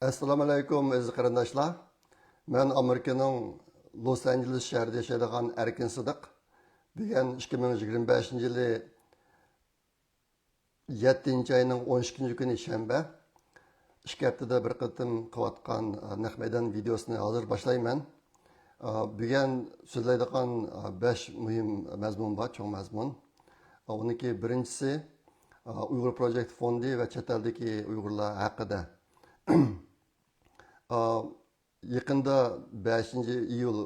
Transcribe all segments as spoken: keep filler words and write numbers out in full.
ئەسسالامۇ ئەلەيكۇم، ئەزىز قېرىنداشلار. مەن ئامېرىكىنىڭ لوس ئانژېلېس شەھىرىدە ياشايدىغان ئەركىن سىدىق. بۈگۈن ئىككى مىڭ يىگىرمە بەشىنچى يىلى يەتتىنچى ئاينىڭ ئون ئىككىنچى كۈنى شەنبە. ئىككى ھەپتىدە بىر قېتىم قىلىۋاتقان، ئە، نەق مەيدان ۋىدېئوسىنى ھازىر باشلايمەن. ئە، بۈگۈن سۆزلەيدىغان، ئە، بەش مۇھىم مەزمۇن بار، چوڭ مەزمۇن. ئە، ئۇنىڭكى بىرىنچىسى، ئە، ئۇيغۇر پروجېكت فوندى ۋە چەت ئەلدىكى ئۇيغۇرلار ھەققىدە. ئە، يېقىندا بەشىنچى ئىيۇل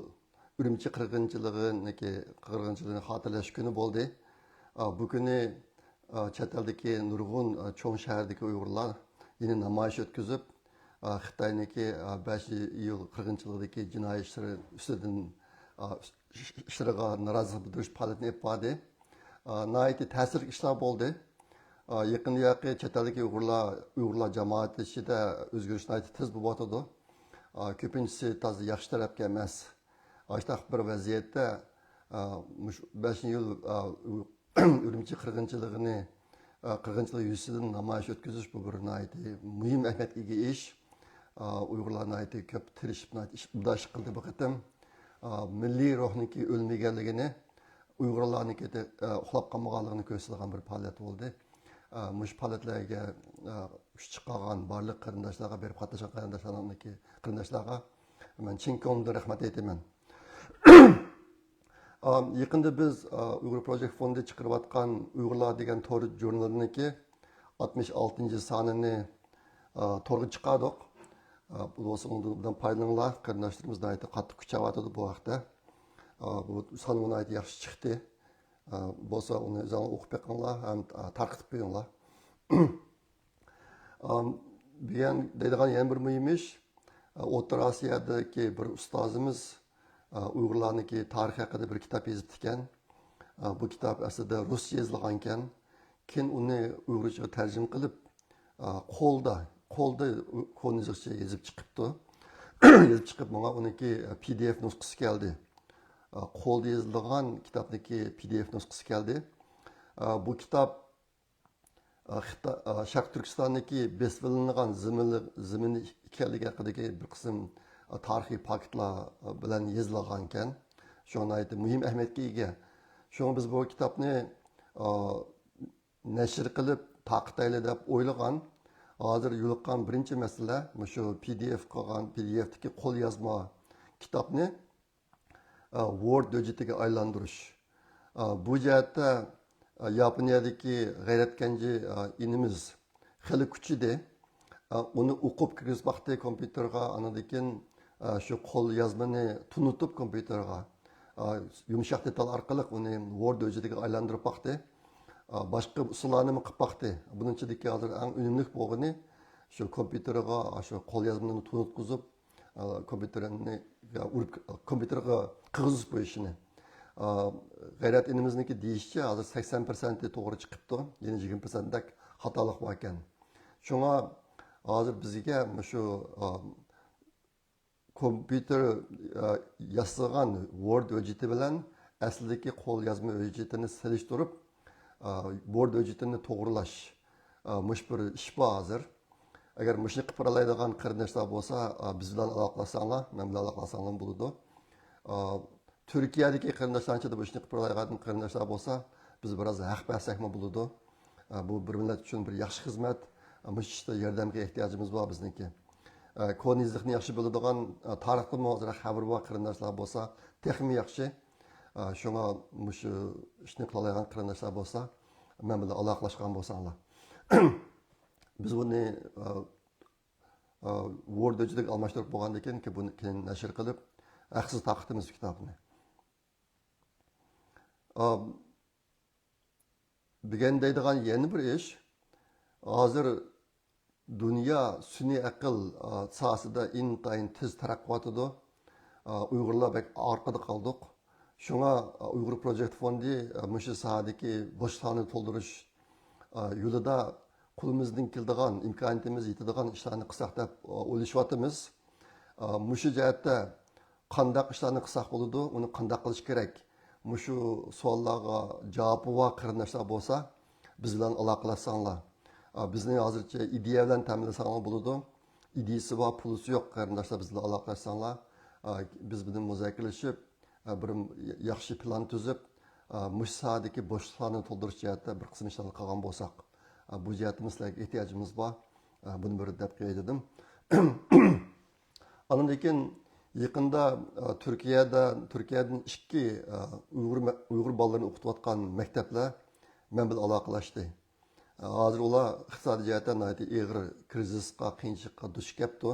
ئۈرۈمچى قىرغىنچىلىقىنىڭكى، قىرغىنچىلىقىنى خاتىرىلەش كۈنى بولدى. ئا، بۇ كۈنى، ئا، چەت ئەلدىكى نۇرغۇن، ئا، چوڭ شەھەردىكى ئۇيغۇرلار يەنە نامايىش ئۆتكۈزۈپ، ئا، خىتاينىڭكى، ئا، بەشىنچى ئىيۇل قىرغىنچىلىقىدىكى جىنايى ئىشلىرى ئۈستىدىن، ئا، ئىش-، ئىش-، ئىشلىرىغا نارازىلىق بىلدۈرۈش پائالىيىتىنى ئېلىپ باردى. ئا، ناھايىتى تەسىرلىك ئىشلار بولدى. ئا، يېقىندا ياقى چەت ئەلدىكى ئۇيغۇرلار، ئۇيغۇرلار جامائىتى ئىچىدە ئۆزگىرىش ناھايىتى تېز بولۇۋاتىدۇ. ئا، كۆپىنچىسى تازا ياخشى تەرەپكە ئەمەس. ئاشۇنداق بىر ۋەزىيەتتە، ئا، مۇشۇ بەشىنچى ئىيۇل، ئا، ئۈ-، ئۈرۈمچى قىرغىنچىلىقىنى، ئا، قىرغىنچىلىق يۈزىسىدىن نامايىش ئۆتكۈزۈش، بۇ بىر ناھايىتى مۇھىم ئەھمىيەتكە ئىگە ئىش. ئا، ئۇيغۇرلار ناھايىتى كۆپ تىرىشىپ، ناھايىتى ئىش، ئۇداش قىلدى بۇ قېتىم. ئا، مىللىي روھنىڭكى ئۆلمىگەنلىكىنى، ئۇيغۇرلارنىڭكى، ئا، ئۇخلاپ قالمىغانلىقىنى كۆرسىتىدىغان بىر پائالىيەت بولدى. ئا، مۇشۇ پائالىيەتلەرگە، ئا، كۈچ چىقارغان بارلىق قېرىنداشلارغا، بېرىپ قاتناشقان قېرىنداشلارنىڭكى، قېرىنداشلارغا مەن چىن كۆڭلۈمدىن رەھمەت ئېيتىمەن. ئا، يېقىندا بىز، ئا، ئۇيغۇر پروجېكت فوندى چىقىرىۋاتقان ئۇيغۇرلار دېگەن تور ژۇرنىلىنىڭكى ئاتمىش ئالتىنچى سانىنى، ئا، تورغا چىقاردۇق. ئا، بولسا ئۇنىڭدىن پايدىلىنىڭلار. قېرىنداشلىرىمىز ناھايىتى قاتتىق كۈچەۋاتىدۇ بۇ ھەقتە. ئا، بۇ سانمۇ ناھايىتى ياخشى چىقتى. ئا، بولسا ئۇنى ئۆزۈڭلار ئوقۇپ بېقىڭلار ھەم، ئا، تارقىتىپ قويۇڭلار. ئا، بۈگۈن دەيدىغان يەنە بىر مۇھىم ئىش، ئا، ئوتتۇرا ئاسىيادىكى بىر ئۇستازىمىز، ئا، ئۇيغۇرلارنىڭكى تارىخى ھەققىدە بىر كىتاب يېزىپتىكەن. ئا، بۇ كىتاب ئەسلىدە رۇسچە يېزىلغانىكەن. كېيىن ئۇنى ئۇيغۇرچىغا تەرجىمە قىلىپ، ئا، قولدا، قولدا كونىزىغىچە يېزىپ چىقىپتۇ. يېزىپ چىقىپ، ماڭا ئۇنىڭكى پى دى ئېف نۇسخىسى كەلدى. ئا، قولدا يېزىلغان كىتابنىڭكى پى دى ئېف نۇسخىسى كەلدى. ئا، بۇ كىتاب، ئا، خىتا-، ئا، شەرقىي تۈركىستاندىكى بېسىۋېلىنغان زېمىنلىق، زېمىن ئىكەنلىكى ھەققىدىكى بىر قىسىم، ئا، تارىخىي پاكىتلار، ئا، بىلەن يېزىلغانىكەن. شۇڭا ناھايىتى مۇھىم ئەھمىيەتكە ئىگە. شۇڭا بىز بۇ كىتابنى، ئا، نەشر قىلىپ تارقىتايلى دەپ ئويلىغان. ھازىر يولۇققان بىرىنچى مەسىلە مۇشۇ پى دى ئېف قىلغان، پى دى ئېفتىكى قوليازما كىتابنى، ئا، ۋورد ھۆججىتىگە ئايلاندۇرۇش. ئا، بۇ جەھەتتە، ئا، ياپونىيەدىكى غەيرەت كەنجى، ئا، ئىنىمىز خېلى كۈچىدى. ئا، ئۇنى ئوقۇپ كىرگۈزۈپ باقتى كومپيۇتېرغا، ئاندىن كېيىن، ئا، شۇ قوليازمىنى تونۇتۇپ كومپيۇتېرغا، ئا، يۇمشاق دېتال ئارقىلىق ئۇنى ۋورد ھۆججىتىگە ئايلاندۇرۇپ باقتى. ئا، باشقا ئۇسۇللارنىمۇ قىلىپ باقتى. بۇنىڭ ئىچىدىكى ھازىر ئەڭ ئۈنۈملۈك بولغىنى شۇ كومپيۇتېرغا شۇ قوليازمىنى تونۇتقۇزۇپ، ئا، كومپيۇتېرنى، يا، ئۇرۇپ، كومپيۇتېرغا قىلغۇزۇپ قويۇشىنى. ئا، غەيرەت ئىنىمىزنىڭكى دېيىشىچە، ھازىر سەكسەن پىرسەنتى توغرا چىقىپتۇ، يەنە يىگىرمە پىرسەنتتەك خاتالىق باركەن. شۇڭا ھازىر بىزگە مۇشۇ، ئا، كومپيۇتېر، ئا، ياسىغان ۋورد ھۆججىتى بىلەن ئەسلىدىكى قوليازما ھۆججىتىنى سېلىشتۇرۇپ، ئا، ۋورد ھۆججىتىنى توغرىلاش، ئا، مۇشۇ بىر ئىش بار ھازىر. ئەگەر مۇشۇنى قىلىپ بېرەلەيدىغان قېرىنداشلار بولسا، ئا، بىز بىلەن ئالاقىلەشسەڭلار، مەن بىلەن ئالاقىلەشسەڭلارمۇ بولىدۇ. ئا، تۈركىيەدىكى قېرىنداشلارنىڭ ئىچىدە بۇ ئىشنى قىلىپ بېرەلەيدىغان قېرىنداشلار بولسا، بىز بىر ئاز ھەق بەرسەكمۇ بولىدۇ. ئا، بۇ بىر مىللەت ئۈچۈن بىر ياخشى خىزمەت. ئا، مۇشۇ ئىشتا ياردەمگە ئېھتىياجىمىز بار بىزنىڭكى. ئا، كونا يېزىقنى ياخشى بىلىدىغان، ئا، تارىختىنمۇ ئازراق خەۋىرى بار قېرىنداشلار بولسا، تېخىمۇ ياخشى. ئا، شۇڭا مۇشۇ ئىشنى قىلالايدىغان قېرىنداشلار بولسا، مەن بىلەن ئالاقىلەشكەن بولساڭلار. بىز بۇنى، ئا، ئا، ۋورد ھۆججىتىگە ئالماشتۇرۇپ بولغاندىن كېيىن، كېيىن بۇنى كېيىن نەشر قىلىپ، ھەقسىز تارقىتىمىز كىتابنى. ئا، بۈگۈن دەيدىغان يەنە بىر ئىش، ھازىر دۇنيا سۈنئىي ئەقىل، ئا، ساھەسىدە ئىنتايىن تېز تەرەققىي قىلىۋاتىدۇ. ئا، ئۇيغۇرلار بەك ئارقىدا قالدۇق. شۇڭا، ئا، ئۇيغۇر پروجېكت فوندى، ئا، مۇشۇ ساھەدىكى بوشلۇقلارنى تولدۇرۇش، ئا، يولىدا قولىمىزدىن كېلىدىغان، ئىمكانىيىتىمىز يېتىدىغان ئىشلارنى قىلساق دەپ، ئا، ئويلىشىۋاتىمىز. ئا، مۇشۇ جەھەتتە قانداق ئىشلارنى قىلساق بولىدۇ، ئۇنى قانداق قىلىش كېرەك؟ مۇشۇ سوئاللارغا جاۋابى بار قېرىنداشلار بولسا، بىز بىلەن ئالاقىلەشسەڭلار. ئا، بىزنى ھازىرچە ئىدىيە بىلەن تەمىنلىسەڭلار بولىدۇ. ئىدىيىسى بار، پۇلىسى يوق قېرىنداشلار بىز بىلەن ئالاقىلەشسەڭلار، ئە، بىز بۇنى مۇزاكىرىلىشىپ، ئە، بىر ياخشى پىلان تۈزۈپ، ئە، مۇشۇ ساھەدىكى بوشلۇقلارنى تولدۇرۇش جەھەتتە بىر قىسىم ئىشلارنى قىلغان بولساق، ئە، بۇ جەھەتتىمۇ سىلەرگە ئېھتىياجىمىز بار. ئە، بۇنى بىر دەپ قوياي دېدىم. ئاندىن كېيىن يېقىندا، ئە، تۈركىيەدە، تۈركىيەدىن ئىككى، ئە، ئۇيغۇر مە-، ئۇيغۇر بالىلىرىنى ئوقۇتۇۋاتقان مەكتەپلەر مەن بىلەن ئالاقىلەشتى. ھازىر ئۇلار ئىقتىسادىي جەھەتتە ناھايىتى ئېغىر كىرىزىسقا، قىيىنچىلىققا دۇچ كەپتۇ.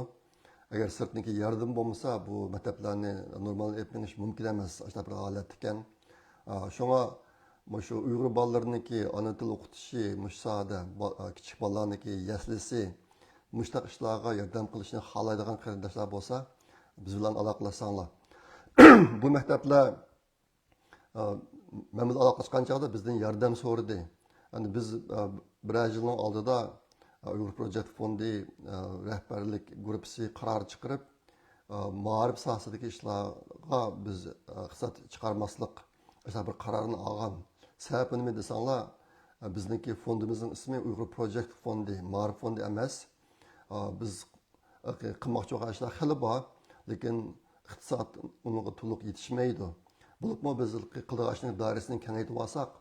ئەگەر سىرتنىڭكى ياردىمى بولمىسا، بۇ مەكتەپلەرنى نورمال ئېلىپ مېڭىش مۇمكىن ئەمەس، ئاشۇنداق بىر ھالەتتىكەن. ئا، شۇڭا مۇشۇ ئۇيغۇر بالىلىرىنىڭكى ئانا تىل ئوقۇتۇشى، مۇشۇ ساھەدە با-، ئا، كىچىك بالىلارنىڭكى يەسلىسى، مۇشۇنداق ئىشلارغا ياردەم قىلىشنى خالايدىغان قېرىنداشلار بولسا، بىز بىلەن ئالاقىلەشسەڭلار. بۇ مەكتەپلەر ئە، مەن بىلەن ئالاقىلەشكەن چاغدا بىزدىن ياردەم سورىدى. يەنى بىز، ئە، بىرەر يىلنىڭ ئالدىدا، ئە، ئۇيغۇر پروجېكت فوندى، ئە، رەھبەرلىك گۇرۇپپىسى قارار چىقىرىپ، ئە، مائارىپ ساھەسىدىكى ئىشلارغا بىز، ئە، ئىقتىساد چىقارماسلىق، ئىشلار بىر قارارنى ئالغان. سەۋەبى نېمە دېسەڭلار، ئە، بىزنىڭكى فوندىمىزنىڭ ئىسمى ئۇيغۇر پروجېكت فوندى، مائارىپ فوندى ئەمەس. ئە، بىز قىلماقچى بولغان ئىشلار خېلى بار، لېكىن ئىقتىساد ئۇنىڭغا تولۇق يېتىشمەيدۇ. بولۇپمۇ بىز قىلىدىغان ئىشنىڭ دائىرىسىنى كېڭەيتىۋالساق،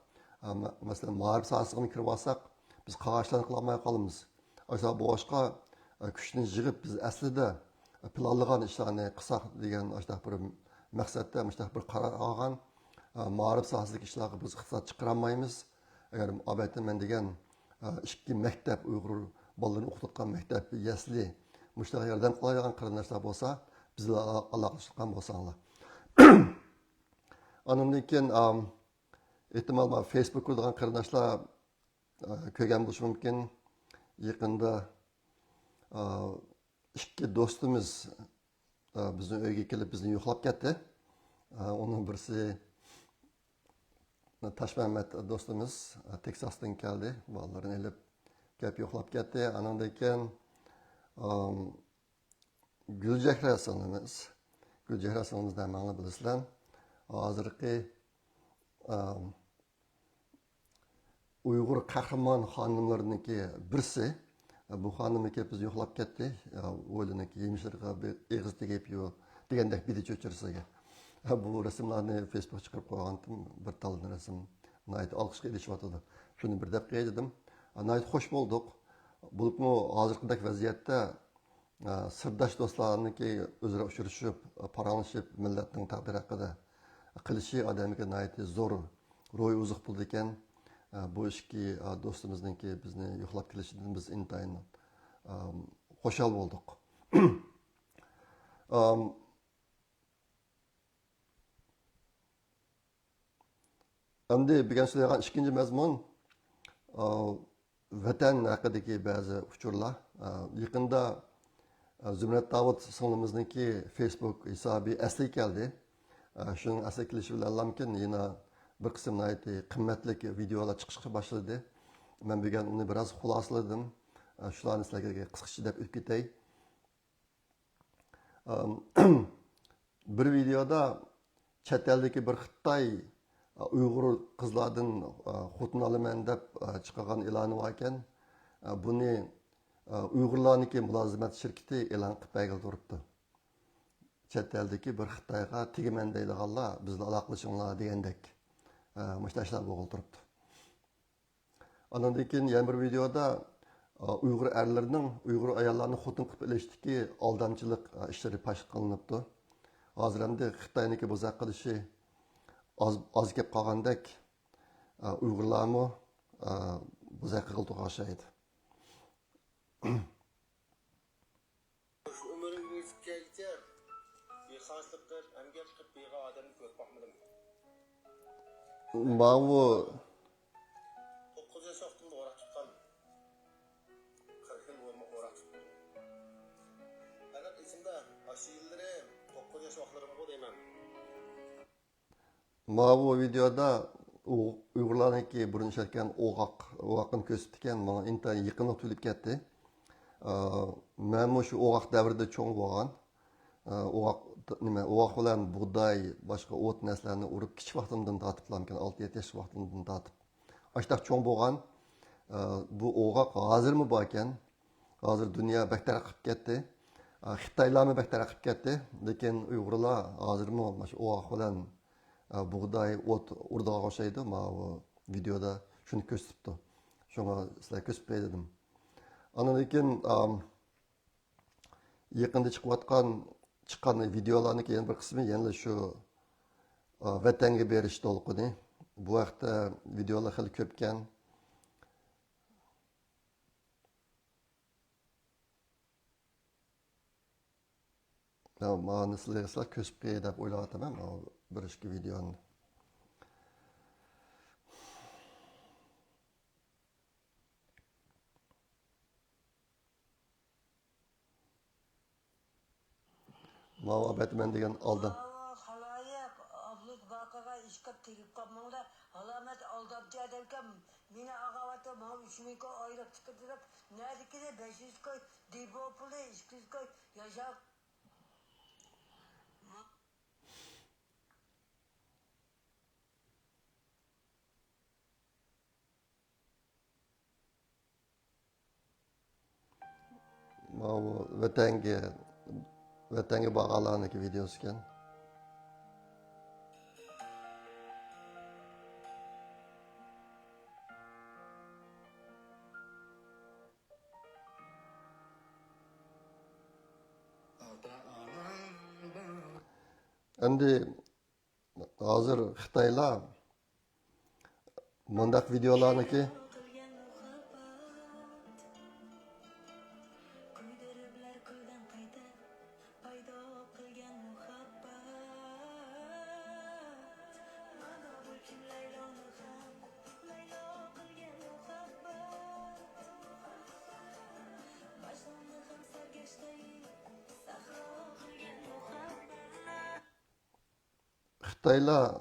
ئە، مە-، مەسىلەن، مائارىپ ساھەسىگە كىرىۋالساق، بىز قالغان ئىشلارنى قىلالماي قالىمىز. ئاشۇنداق بولغاچقا، ئە، كۈچنى يىغىپ، بىز ئەسلىدە پىلانلىغان ئىشلارنى قىلساق دېگەن ئاشۇنداق بىر مەقسەتتە مۇشۇنداق بىر قارار ئالغان. ئە، مائارىپ ساھەسىدىكى ئىشلارغا بىز ئىقتىساد چىقىرالمايمىز. ئەگەر ئابەتتە مەن دېگەن، ئە، ئىككى مەكتەپ، ئۇيغۇر بالىلىرىنى ئوقۇتۇۋاتقان مەكتەپ، يەسلى، مۇشۇلارغا ياردەم قىلالايدىغان قېرىنداشلار بولسا، بىز بىلەن ئالا-، ئالاقىلىشىدىغان بولساڭلار. ئاندىن كېيىن، ئام، ئېھتىمال، مانا فېيسبۇك كۆرىدىغان قېرىنداشلار، ئە، كۆرگەن بولۇشى مۇمكىن. يېقىندا، ئە، ئىككى دوستىمىز، ئە، بىزنىڭ ئۆيگە كېلىپ بىزنى يوقلاپ كەتتى. ئە، ئۇنىڭ بىرسى تاشمەمەت دوستىمىز، ئە، تېكساستىن كەلدى. بالىلىرىنى ئېلىپ كەپ يوقلاپ كەتتى. ئانىڭدىن كېيىن، ئام، گۈلجەھرە سىڭلىمىز. گۈلجەھرە سىڭلىمىزنى ھەممەڭلار بىلىسىلەر. ھازىرقى، ئام، ئۇيغۇر قەھرىمان خانىملىرىنىڭكى بىرسى. بۇ خانىم كېلىپ بىزنى يوقلاپ كەتتى. ئويلىنىڭكى يېمىشلىرىغا بىر ئېغىز تېگىپ يو-، دېگەندەك بېدە چۆچۈرىسىگە. بۇ رەسىملەرنى فېيسبۇكقا چىقىرىپ قويغانتىم، بىر تاللا رەسىم ناھايىتى ئالقىشقا ئېرىشىۋاتىدۇ. شۇنى بىر دەپ قوياي دېدىم. ناھايىتى خوش بولدۇق. بولۇپمۇ ھازىرقىدەك ۋەزىيەتتە ئە، سىرداش دوستلارنىڭكى ئۆزئارا ئۇچرىشىپ، پاراڭلىشىپ، مىللەتنىڭ تەقدىرى ھەققىدە قىلىشى ئادەمگە ناھايىتى زور روھىي ئوزۇق بولىدىكەن. ئە، بۇ ئىككى، ئە، دوستىمىزنىڭكى بىزنى يوقلاپ كېلىشىدىن بىز ئىنتايىن، ئە، خۇشال بولدۇق. ئەم، ئەمدى بۈگۈن سۆزلەيدىغان ئىككىنچى مەزمۇن، ئا، ۋەتەن ھەققىدىكى بەزى ئۇچۇرلار. ئا، يېقىندا، ئا، زۇمرەت داۋۇت سىڭلىمىزنىڭكى فېيسبۇك ھېسابى ئەسلىگە كەلدى. ئا، شۇنىڭ ئەسلىگە كېلىشى بىلەنلامكىن يەنە بىر قىسىم ناھايىتى قىممەتلىك ۋىدېئولار چىقىشقا باشلىدى. مەن بۈگۈن ئۇنى بىراز خۇلاسىلىدىم. ئا، شۇلارنى سىلەرگە قىسقىچە دەپ ئۆتۈپ كېتەي. ئام، بىر ۋىدېودا چەت ئەلدىكى بىر خىتاي، ئۇيغۇر قىزلاردىن، خوتۇن ئالىمەن دەپ، چىقارغان ئېلانى باركەن. بۇنى، ئۇيغۇرلارنىڭكى مۇلازىمەت شىركىتى ئېلان قىلىپ بەرگىلى تۇرۇپتۇ. چەت ئەلدىكى بىر خىتايغا تېگىمەن دەيدىغانلار بىزنى ئالاقىلىشىڭلار دېگەندەك، مۇشۇنداق ئىشلار بولغىلى تۇرۇپتۇ. ئانىڭدىن كېيىن يەنە بىر ۋىدېودا، ئۇيغۇر ئەرلىرىنىڭ ئۇيغۇر ئاياللارنى خوتۇن قىلىپ ئېلىشتىكى ئالدامچىلىق، ئىشلىرى پاش قىلىنىپتۇ. ھازىر ئەمدى خىتاينىڭكى بوزەك قىلىشى ئاز، ئاز كەپ قالغاندەك، ئۇيغۇرلارمۇ بوزەك قىلغىلى تۇرغان ئوخشايدۇ. ئۆمرۈمگە يېتىپ كەلگۈچە دېھقانچىلىق قىلىپ، ئەمگەك قىلىپ بېيىغان ئادەمنى كۆرۈپ باقمىدىم. ماۋۇ توققۇز ياش ۋاقتىمدا ئوراق تۇتقان. قىرىق يىل بولما ئوراق تۇتتۇم. پەقەت ئېسىمدە ئاشۇ يىللىرى توققۇز ياش ۋاقىتلىرىمغۇ دەيمەن. ماۋۇ ۋىدېودا ئۇ-، ئۇيغۇرلارنىڭكى بۇرۇن ئىشلەتكەن ئوغاق، ئوغاقنى كۆرسىتىدىكەن، ماڭا ئىنتايىن يېقىنلىق تۇيۇلۇپ كەتتى. ئا، مەنمۇ شۇ ئوغاق دەۋرىدە چوڭ بولغان. ئا، ئوغاق، نېمە، ئوغاق بىلەن بۇغداي، باشقا ئوت نەرسىلەرنى ئۇرۇپ، كىچىك ۋاقتىمدىن تارتىپلامكەن، ئالتە يەتتە ياش ۋاقتىمدىن تارتىپ. ئاشتاق چوڭ بولغان. ئا، بۇ ئوغاق ھازىرمۇ باركەن. ھازىر دۇنيا بەك تەرەققىي قىلىپ كەتتى. ئا، خىتايلارمۇ بەك تەرەققىي قىلىپ كەتتى. لېكىن ئۇيغۇرلار ھازىرمۇ مانا شۇ ئوغاق بىلەن، ئا، بۇغداي، ئوت ئۇرىدىغان ئوخشايدۇ، ماۋۇ ۋىدېودا شۇنى كۆرسىتىپتۇ. شۇڭا سىلەرگە كۆرسىتىپ بېرەي دېدىم. ئاندىن كېيىن، ئام، يېقىندا چىقىۋاتقان، چىققان ۋىدېئولارنىڭكى يەنە بىر قىسمى يەنىلا شۇ، ئا، ۋەتەنگە بېرىش دولقۇنى. بۇ ھەقتە ۋىدېئولار خېلى كۆپكەن. يا، مانا سىلەرگە كۆرسىتىپ قوياي دەپ ئويلاۋاتىمەن، مانا بىر ئىككى ۋىدېئونى. ماۋۇ ئەتىمەن دېگەن ئالدىن. ماۋۇ خالايىق، ئابلىز باقىغا ئىشقىپ تېگىپ قالماڭلار، ھالامەت ئالدامچى ئادەمكەن. مېنى ئاغاۋاتى ماڭا ئۈچ مىڭ كوي ئايلىق چىقىدۇ دەپ، نەدىكىنى بەش يۈز كوي، دېبو پۇلى ئىككى يۈز كوي ياشاپ. ماۋۇ ۋەتەنگە، ۋەتەنگە بارغانلارنىڭكى ۋىدېئوسىكەن. ئەمدى ھازىر خىتايلار مۇنداق ۋىدېئولارنىكى، خىتايلار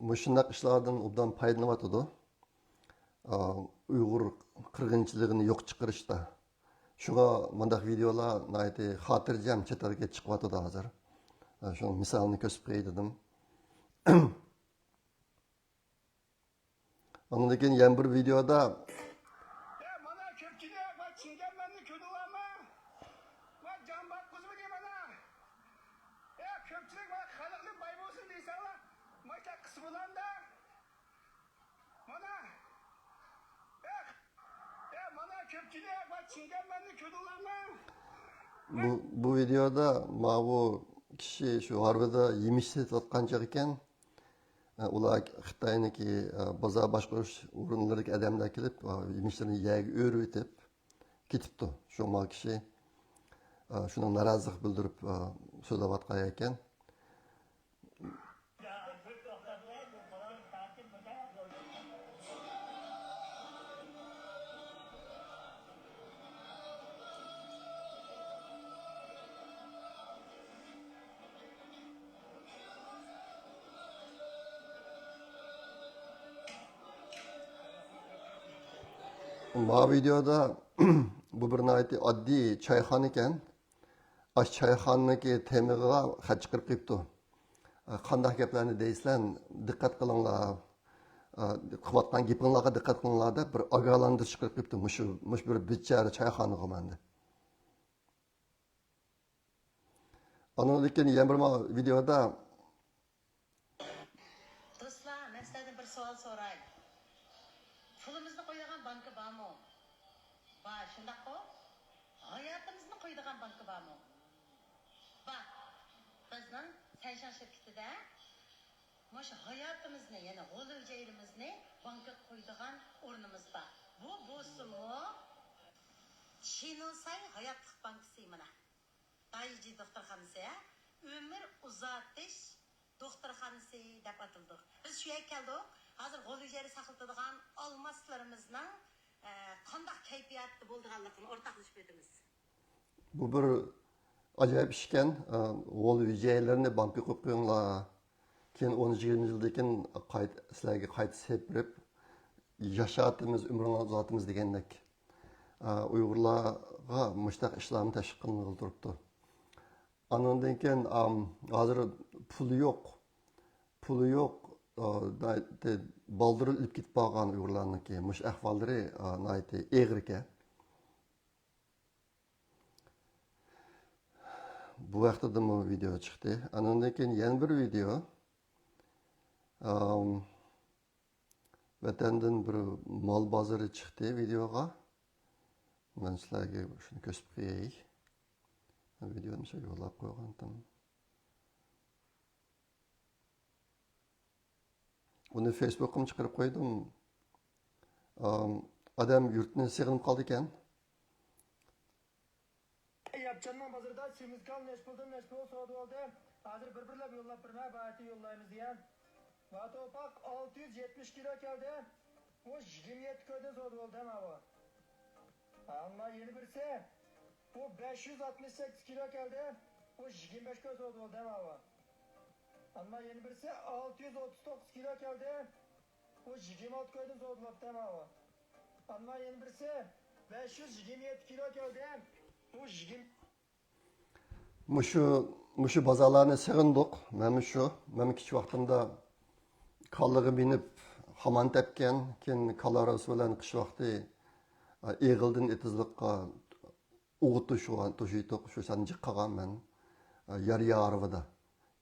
مۇشۇنداق ئىشلاردىن ئوبدان پايدىلىنىۋاتىدۇ. ئا، ئۇيغۇر قىرغىنچىلىقىنى يوق چىقىرىشتا. شۇڭا مۇنداق ۋىدېئولار ناھايىتى خاتىرجەم چەت ئەلگە چىقىۋاتىدۇ ھازىر. ئا، شۇنىڭ مىسالىنى كۆرسىتىپ قوياي دېدىم. ئاندىن كېيىن يەنە بىر ۋىدېودا، ئە، مانا كۆپچىلىك، ما چىڭگەنمەننى كۆردۈڭلارمۇ؟ ما جان باققۇزمىدى مانا. ئە، كۆپچىلىك، ما خەلقنى باي بولسۇن دېسەڭلار، ما چاققىسى بولامدا. مانا. ئە، ئە، مانا كۆپچىلىك، ما چىڭگەنمەننى كۆردۈڭلارمۇ؟ بۇ، بۇ ۋىدېودا ماۋۇ كىشى شۇ ھارۋىدا يېمىش سېتىۋاتقان چېغى ئىكەن. ئۇلار خىتاينىڭكى بازار باشقۇرۇش ئورۇنلىرىدىكى ئادەملەر كېلىپ، يېمىشلىرىنى يەرگە ئۆرۈۋېتىپ كېتىپتۇ. شۇڭا كىشى شۇنىڭ نارازىلىق بىلدۈرۈپ سۆزلەۋاتقان ئىكەن. ما ۋىدېودا بۇ بىر ناھايىتى ئاددىي چايخانا ئىكەن. ئاشۇ چايخانىنىڭكى تېمىغا خەت چىقىرىپ قويۇپتۇ. قانداق گەپلەرنى دەيسىلەر، دىققەت قىلىڭلار. قىلىۋاتقان گېپىڭلارغا دىققەت قىلىڭلار دەپ بىر ئاگاھلاندۇرۇش چىقىرىپ قويۇپتۇ. مۇشۇ، مۇشۇ بىر بىچارە چايخانىغا مەندە. ئاندىن كېيىن يەنە بىر ما-، ۋىدېودا. دوستلار، مەن سىلەردىن بىر سوئال سوراي. پۇلىمىزنى قويىدىغان بانكا بارمۇ؟ بار، شۇنداققۇ؟ ھاياتىمىزنى قويىدىغان بانكا بارمۇ؟ بار. بىزنىڭ سەنشاڭ شىركىتىدە مۇشۇ ھاياتىمىزنى، يەنى غول ھۈجەيرىمىزنى بانكىغا قويىدىغان ئورنىمىز بار. بۇ بولسىمۇ شىنۇساي ھاياتلىق بانكىسى مانا. دايجى دوختۇرخانىسى، ھە؟ ئۆمۈر ئۇزارتىش دوختۇرخانىسى دەپ ئاتىلىدۇ. بىز شۇ يەرگە كەلدۇق. ھازىر غول ھۈجەيرە ساقلىتىدىغان ئالماسلىرىمىزنىڭ، ئە، قانداق كەيپىياتتا بولىدىغانلىقىنى ئورتاقلىشىپ ئۆتىمىز. بۇ بىر ئاجايىپ ئىشكەن. ئە، غول ھۈجەيرىلىرىنى بانكىغا قويۇپ قويۇڭلار. كېيىن ئون يىگىرمە يىلدىن كېيىن قايت-، سىلەرگە قايتا سېلىپ بېرىپ، ياشاتىمىز، ئۆمرۈڭلارنى ئۇزارتىمىز دېگەندەك. ئە، ئۇيغۇرلارغا مۇشۇنداق ئىشلارمۇ تەشۋىق قىلىنغىلى تۇرۇپتۇ. ئانىڭدىن كېيىن، ئام، ھازىر پۇلى يوق، پۇلى يوق، ئا، ناھايىتى بالدۇر ئۆلۈپ كېتىپ قالغان ئۇيغۇرلارنىڭكى مۇشۇ ئەھۋاللىرى، ئا، ناھايىتى ئېغىركەن. بۇ ھەقتىمۇ ۋىدېو چىقتى. ئانىڭدىن كېيىن يەنە بىر ۋىدېو. ئام، ۋەتەندىن بىر مال بازىرى چىقتى ۋىدېوغا. مەن سىلەرگە شۇنى كۆرسىتىپ قوياي. ۋىدېونى شۇ يوللاپ قويغانتىم. ئۇنى فېيسبۇكقىمۇ چىقىرىپ قويدۇم. ئام، ئادەم يۇرتنى سېغىنىپ قالىدىكەن. ياپچاننىڭ بازىرىدا سېمىز كال نەچچە پۇلدىن نەچچە پۇل سودا بولدى. ھازىر بىر-بىرلەپ يوللاپ بېرىمەن، باياتى يوللايمىز دېگەن. ۋاتوپاق ئالتە يۈز يەتمىش كىلو كەلدى. بۇ يىگىرمە يەتتە كويدىن سودا بولدى، ماۋۇ. ئەمما يەنە بىرسى، بۇ بەش يۈز ئاتمىش سەككىز كىلو كەلدى. بۇ يىگىرمە بەش كوي سودا بولدى، ماۋۇ. ئەمما يەنە بىرسى، ئالتە يۈز ئوتتۇز توققۇز كىلو كەلدى. بۇ يىگىرمە ئالتە كويدىن سودا بولۇپتۇ، ماۋۇ. ئەمما يەنە بىرسى، بەش يۈز يىگىرمە يەتتە كىلو كەلدى. بۇ يىگىرمە مۇشۇ، مۇشۇ بازارلارنى سېغىندۇق. مەن مۇشۇ، مەن كىچىك ۋاقتىمدا كاللىغا مىنىپ خامان تەپكەن، كېيىن كاللا ھارۋىسى بىلەن قىش ۋاقتى، ئە، ئېغىلدىن ئېتىزلىققا ئوغۇت توشۇغان، توشۇيتتۇق، شۇ سان جىق قالغان مەن، ئە، ياريا ھارۋىدا.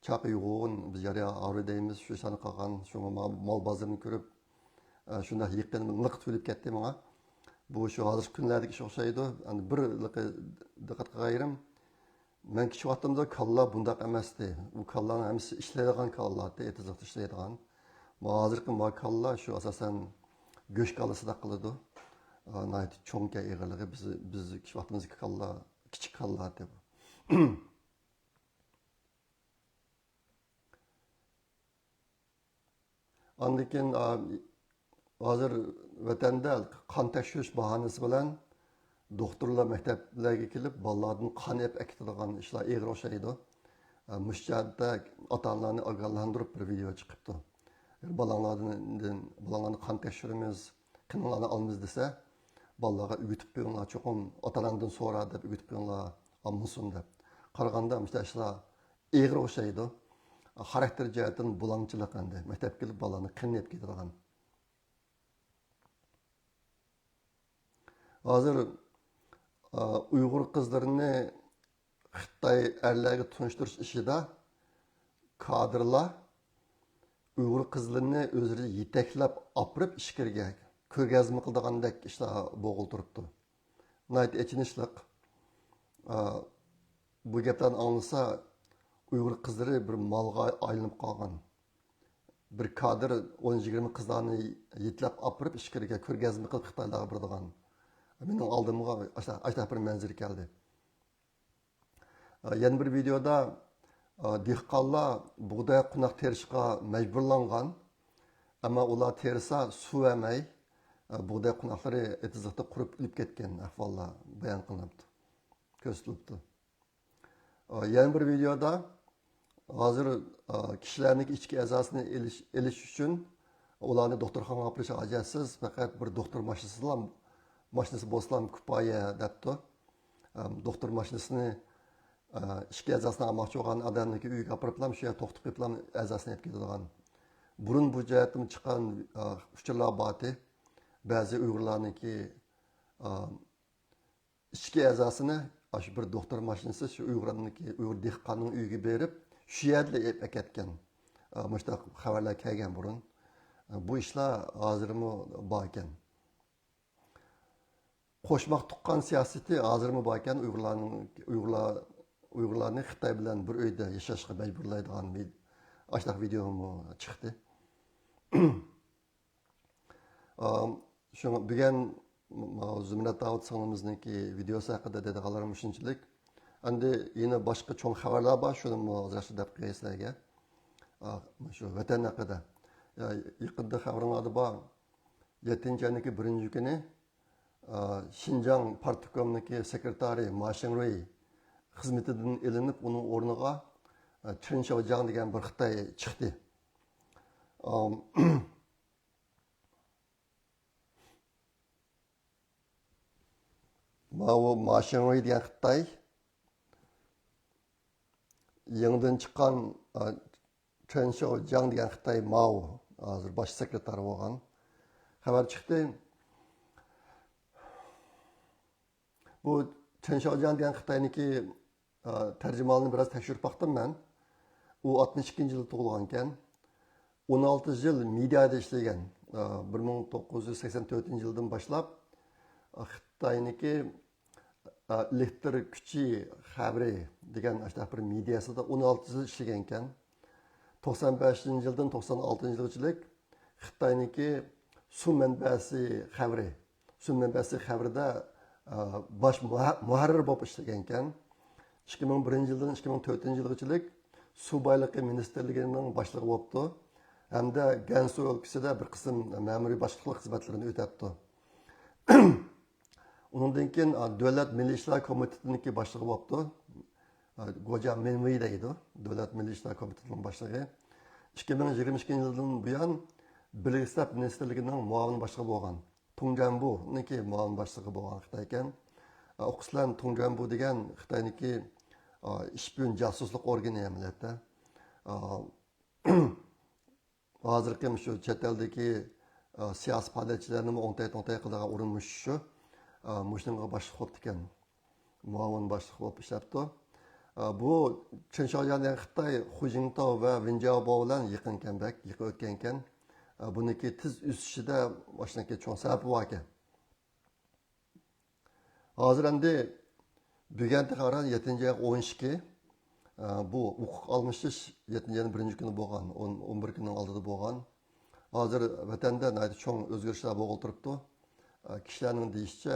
چاقى يوغۇن، بىز ياريا ھارۋا دەيمىز، شۇ سان قالغان، شۇڭا ما-، مال بازىرىنى كۆرۈپ، ئە، شۇنداق يېقىن لىق تۇيۇلۇپ كەتتى ماڭا. بۇ شۇ ھازىرقى كۈنلەردىكى ئىش ئوخشايدۇ. ئەمدى بىر لىقى دىققەت قىلغان يېرىم، مەن كىچىك ۋاقتىمدا كاللا بۇنداق ئەمەستى. ئۇ كاللانىڭ ھەممىسى ئىشلەيدىغان كاللا، ئېتىزلىقتا ئىشلەيدىغان. ما ھازىرقى ما كاللا شۇ ئاساسەن گۆش كاللىسىدەك قىلىدۇ. ئا، ناھايىتى چوڭكەن ئېغىرلىقى. بىز، بىز كىچىك ۋاقتىمىزدىكى كاللا كىچىك كاللا ئىدى بۇ. ئاندىن كېيىن، ئا، ھازىر ۋەتەندە قان تەكشۈرۈش باھانىسى بىلەن دوختۇرلار مەكتەپلەرگە كېلىپ، بالىلاردىن قان ئېلىپ ئەكېتىدىغان ئىشلار ئېغىر ئوخشايدۇ. ئا، مۇشۇ جەھەتتە ئاتا-ئانىلارنى ئاگاھلاندۇرۇپ بىر ۋىدېئو چىقىپتۇ. بالاڭلاردىن، بالاڭلارنى قان تەكشۈرىمىز، قېنىڭلارنى ئالىمىز دېسە، بالىلارغا ئۆگىتىپ قويۇڭلار، چوقۇم ئاتا-ئاناڭدىن سورا دەپ ئۆگىتىپ قويۇڭلار، ئالمىسۇن دەپ. قارىغاندا مۇشۇنداق ئىشلار ئېغىر ئوخشايدۇ. خاراكتېر جەھەتتىن بۇلاڭچىلىق ئەمدى. مەكتەپكە كېلىپ بالىلارنى قېنىنى ئېلىپ كېتىدىغان. ھازىر، ئا، ئۇيغۇر قىزلىرىنى خىتاي ئەرلەرگە تونۇشتۇرۇش ئىشىدا كادىرلار ئۇيغۇر قىزلىرىنى ئۆزلىرى يېتەكلەپ ئاپىرىپ ئىچكىرىگە كۆرگەزمە قىلىدىغاندەك ئىشلار بولغىلى تۇرۇپتۇ. ناھايىتى ئېچىنىشلىق. ئا، بۇ گەپلەرنى ئاڭلىسا، ئۇيغۇر قىزلىرى بىر مالغا ئايلىنىپ قالغان. بىر كادىر ئون يىگىرمە قىزلارنى يېتىلەپ ئاپىرىپ، ئىچكىرىگە كۆرگەزمە قىلىپ خىتايلارغا بېرىدىغان. مېنىڭ ئالدىمغا ئاشۇنداق، ئاشۇنداق بىر مەنزىرە كەلدى. ئا، يەنە بىر ۋىدېودا، ئا، دېھقانلار بۇغداي قوناق تېرىشقا مەجبۇرلانغان، ئەمما ئۇلار تېرىسا سۇ بەرمەي، ئا، بۇغداي قوناقلىرى ئېتىزلىقتا قۇرۇپ ئۆلۈپ كەتكەن ئەھۋاللار بايان قىلىنىپتۇ، كۆرسىتىلىپتۇ. ئا، يەنە بىر ۋىدېودا ھازىر، ئا، كىشىلەرنىڭكى ئىچكى ئەزاسىنى ئېلىش، ئېلىش ئۈچۈن ئۇلارنى دوختۇرخانىغا ئاپىرىش ھاجەتسىز، پەقەت بىر دوختۇر ماشىنىسىلا، ماشىنىسى بولسىلا كۇپايە دەپتۇ. ئەم، دوختۇر ماشىنىسىنى، ئا، ئىچكى ئەزاسىنى ئالماقچى بولغان ئادەمنىڭكى ئۆيىگە ئاپىرىپلا، شۇ يەردە توختىتىپ قويۇپلا ئەزاسىنى ئېلىپ كېتىدىغان. بۇرۇن بۇ جەھەتتىمۇ چىققان، ئا، ئۇچۇرلار بارتى. بەزى ئۇيغۇرلارنىڭكى، ئا، ئىچكى ئەزاسىنى ئاشۇ بىر دوختۇر ماشىنىسى شۇ ئۇيغۇرنىڭكى، ئۇيغۇر دېھقاننىڭ ئۆيىگە بېرىپ، شۇ يەردىلا ئېلىپ ئەكەتكەن. ئا، مۇشۇنداق خەۋەرلەر كەلگەن بۇرۇن. ئا، بۇ ئىشلار ھازىرمۇ باركەن. قوشماق تۇغقان سىياسىتى ھازىرمۇ باركەن، ئۇيغۇرلارنىڭ، ئۇيغۇرلار، ئۇيغۇرلارنى خىتاي بىلەن بىر ئۆيدە ياشاشقا مەجبۇرلايدىغان ۋىد-، ئاشۇنداق ۋىدېومۇ چىقتى. ئام، شۇڭا بۈگۈن ماۋۇ زۇمرەت داۋۇت سىڭلىمىزنىڭكى ۋىدېوسى ھەققىدە دەيدىغانلىرىم مۇشۇنچىلىك. ئەمدى يەنە باشقا چوڭ خەۋەرلەر بار، شۇنىمۇ ھازىرچە دەپ قوياي سىلەرگە. ئا، شۇ ۋەتەن ھەققىدە. يا، يېقىندا خەۋىرىڭلاردا بار. يەتتىنچى ئاينىڭكى بىرىنچى كۈنى، ئا، شىنجاڭ پارتكومنىڭكى سېكرېتارى ما شىڭرۇي خىزمىتىدىن ئېلىنىپ، ئۇنىڭ ئورنىغا، ئا، چېن شياۋجياڭ دېگەن بىر خىتاي چىقتى. ئام، ماۋۇ ما شىڭرۇي دېگەن خىتاي، يېڭىدىن چىققان، ئا، چېن شياۋجياڭ دېگەن خىتاي ماۋۇ، ھازىر باش سېكرېتار بولغان. خەۋەر چىقتى. بۇ چېن شياۋجياڭ دېگەن خىتاينىڭكى تەرجىمىھالىنى بىراز تەكشۈرۈپ باقتىم مەن. ئۇ ئاتمىش ئىككىنچى يىلى تۇغۇلغانكەن. ئون ئالتە يىل مېدىيادا ئىشلىگەن. بىر مىڭ توققۇز يۈز سەكسەن تۆتىنچى يىلدىن باشلاپ خىتاينىڭكى ئېلېكتر كۈچى خەۋىرى دېگەن ئاشۇنداق بىر مېدىياسىدا ئون ئالتە يىل ئىشلىگەنكەن. توقسان بەشىنچى يىلدىن توقسان ئالتىنچى يىلغىچىلىك خىتاينىڭكى سۇ مەنبەسى خەۋىرى، سۇ مەنبەسى خەۋىرىدە باش مۇھەررىر بولۇپ ئىشلىگەنكەن. ئىككى مىڭ بىرىنچى يىلدىن ئىككى مىڭ تۆتىنچى يىلغىچىلىك سۇ بايلىقى مىنىستىرلىكىنىڭ باشلىقى بولۇپتۇ ھەمدە گەنسۇ ئۆلكىسىدە بىر قىسىم مەمۇرىي باشلىقلىق خىزمەتلىرىنى ئۆتەپتۇ. ئۇنىڭدىن كېيىن دۆلەت مىللىي ئىشلار كومىتېتىنىڭكى باشلىقى بولۇپتۇ. گوجيا مىنۋېي دەيدۇ، دۆلەت مىللىي ئىشلار كومىتېتىنىڭ باشلىقى. ئىككى مىڭ يىگىرمە ئىككىنچى يىلدىن بۇيان بىرلىكلەر ئىشلار مىنىستىرلىكىنىڭ مۇئاۋىن باشلىقى بولغان، تۇڭ جيەنبۇنىڭكى مۇئاۋىن باشلىقى بولغان خىتايكەن. ئوقۇسىلەن، تۇڭ جيەنبۇ دېگەن خىتاينىڭكى ئىشپىيون جاسۇسلۇق ئورگىنى ئەمەلىيەتتە. ھازىرقى مۇشۇ چەت ئەلدىكى سىياسىي پائالىيەتچىلەرنىمۇ ئوڭتاي توڭتاي قىلىدىغان ئورۇن مۇشۇ شۇ. مۇشۇنىڭغا باشلىق بوپتىكەن. مۇئاۋىن باشلىق بولۇپ ئىشلەپتۇ. بۇ چېن شياۋيۈەن دېگەن خىتاي خۇ جىنتاۋ ۋە ۋېن جياۋباۋ بىلەن يېقىنكەن، بەك يېقىن ئۆتكەنكەن. بۇنىڭكى تېز ئۆسۈشىدە مۇشۇنىڭكى چوڭ سەۋەبى باركەن. ھازىر ئەمدى بۈگۈن تېخى ئاران يەتتىنچى ئاي ئون ئىككى. بۇ ھوقۇق ئالمىشىش يەتتىنچى ئاينىڭ بىرىنچى كۈنى بولغان، ئون بىر كۈننىڭ ئالدىدا بولغان. ھازىر ۋەتەندە ناھايىتى چوڭ ئۆزگىرىشلەر بولغىلى تۇرۇپتۇ. كىشىلەرنىڭ دېيىشىچە،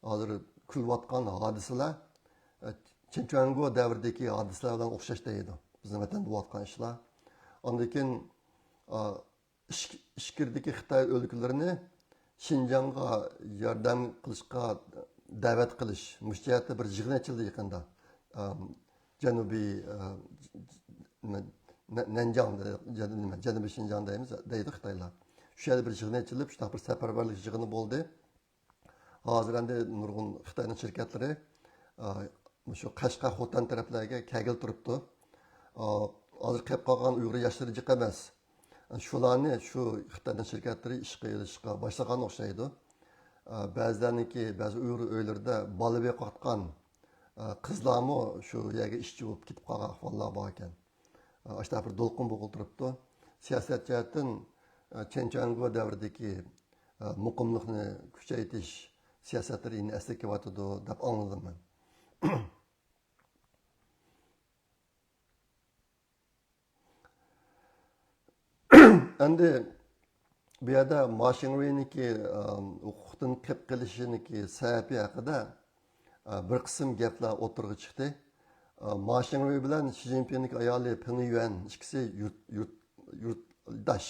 ھازىر كۈلۈۋاتقان ھادىسىلەر چىن چۈەنگو دەۋرىدىكى ھادىسىلەر بىلەن ئوخشاش دەيدۇ، بىزنىڭ ۋەتەندە بولۇۋاتقان ئىشلار. ئاندىن كېيىن ئىچكىرىدىكى خىتاي ئۆلكىلىرىنى شىنجاڭغا ياردەم قىلىشقا دەۋەت قىلىش، مۇشۇ جەھەتتە بىر يىغىن ئېچىلدى يېقىندا. جەنۇبىي نەنجاڭ، جەنۇبىي شىنجاڭ دەيمىز، دەيدۇ خىتايلار. شۇ يەردە بىر يىغىن ئېچىلىپ، شۇنداق بىر سەپەرۋەرلىك يىغىنى بولدى. ھازىر ئەمدى نۇرغۇن خىتاينىڭ شىركەتلىرى مۇشۇ قەشقەر، خوتەن تەرەپلەرگە كەلگىلى تۇرۇپتۇ. ھازىر قېلىپ قالغان ئۇيغۇر ياشلىرى جىق ئەمەس. شۇلارنى شۇ خىتاينىڭ شىركەتلىرى ئىشقا ئېلىشقا باشلىغان ئوخشايدۇ. بەزىلەرنىڭكى، بەزى ئۇيغۇر ئۆيلىرىدە بالا بېقىۋاتقان قىزلارمۇ شۇ يەرگە ئىشچى بولۇپ كېتىپ قالغان ئەھۋاللار باركەن. ئاشۇنداق بىر دولقۇن بولغىلى تۇرۇپتۇ. سىياسەت جەھەتتىن چېن چۈەنگو دەۋرىدىكى مۇقىملىقنى كۈچەيتىش سىياسەتلىرى يەنە ئەسلىگە كېلىۋاتىدۇ دەپ ئاڭلىدىم مەن. ئەمدى بۇ يەردە ما شىڭرۇينىڭكى ھوقۇقتىن قېلىپ قېلىشىنىڭكى سەۋەبى ھەققىدە بىر قىسىم گەپلەر ئوتتۇرىغا چىقتى. ما شىڭرۇي بىلەن شى جىنپىڭنىڭ ئايالى پېڭ يۈەن ئىككىسى يۇرت، يۇرت، يۇرتداش.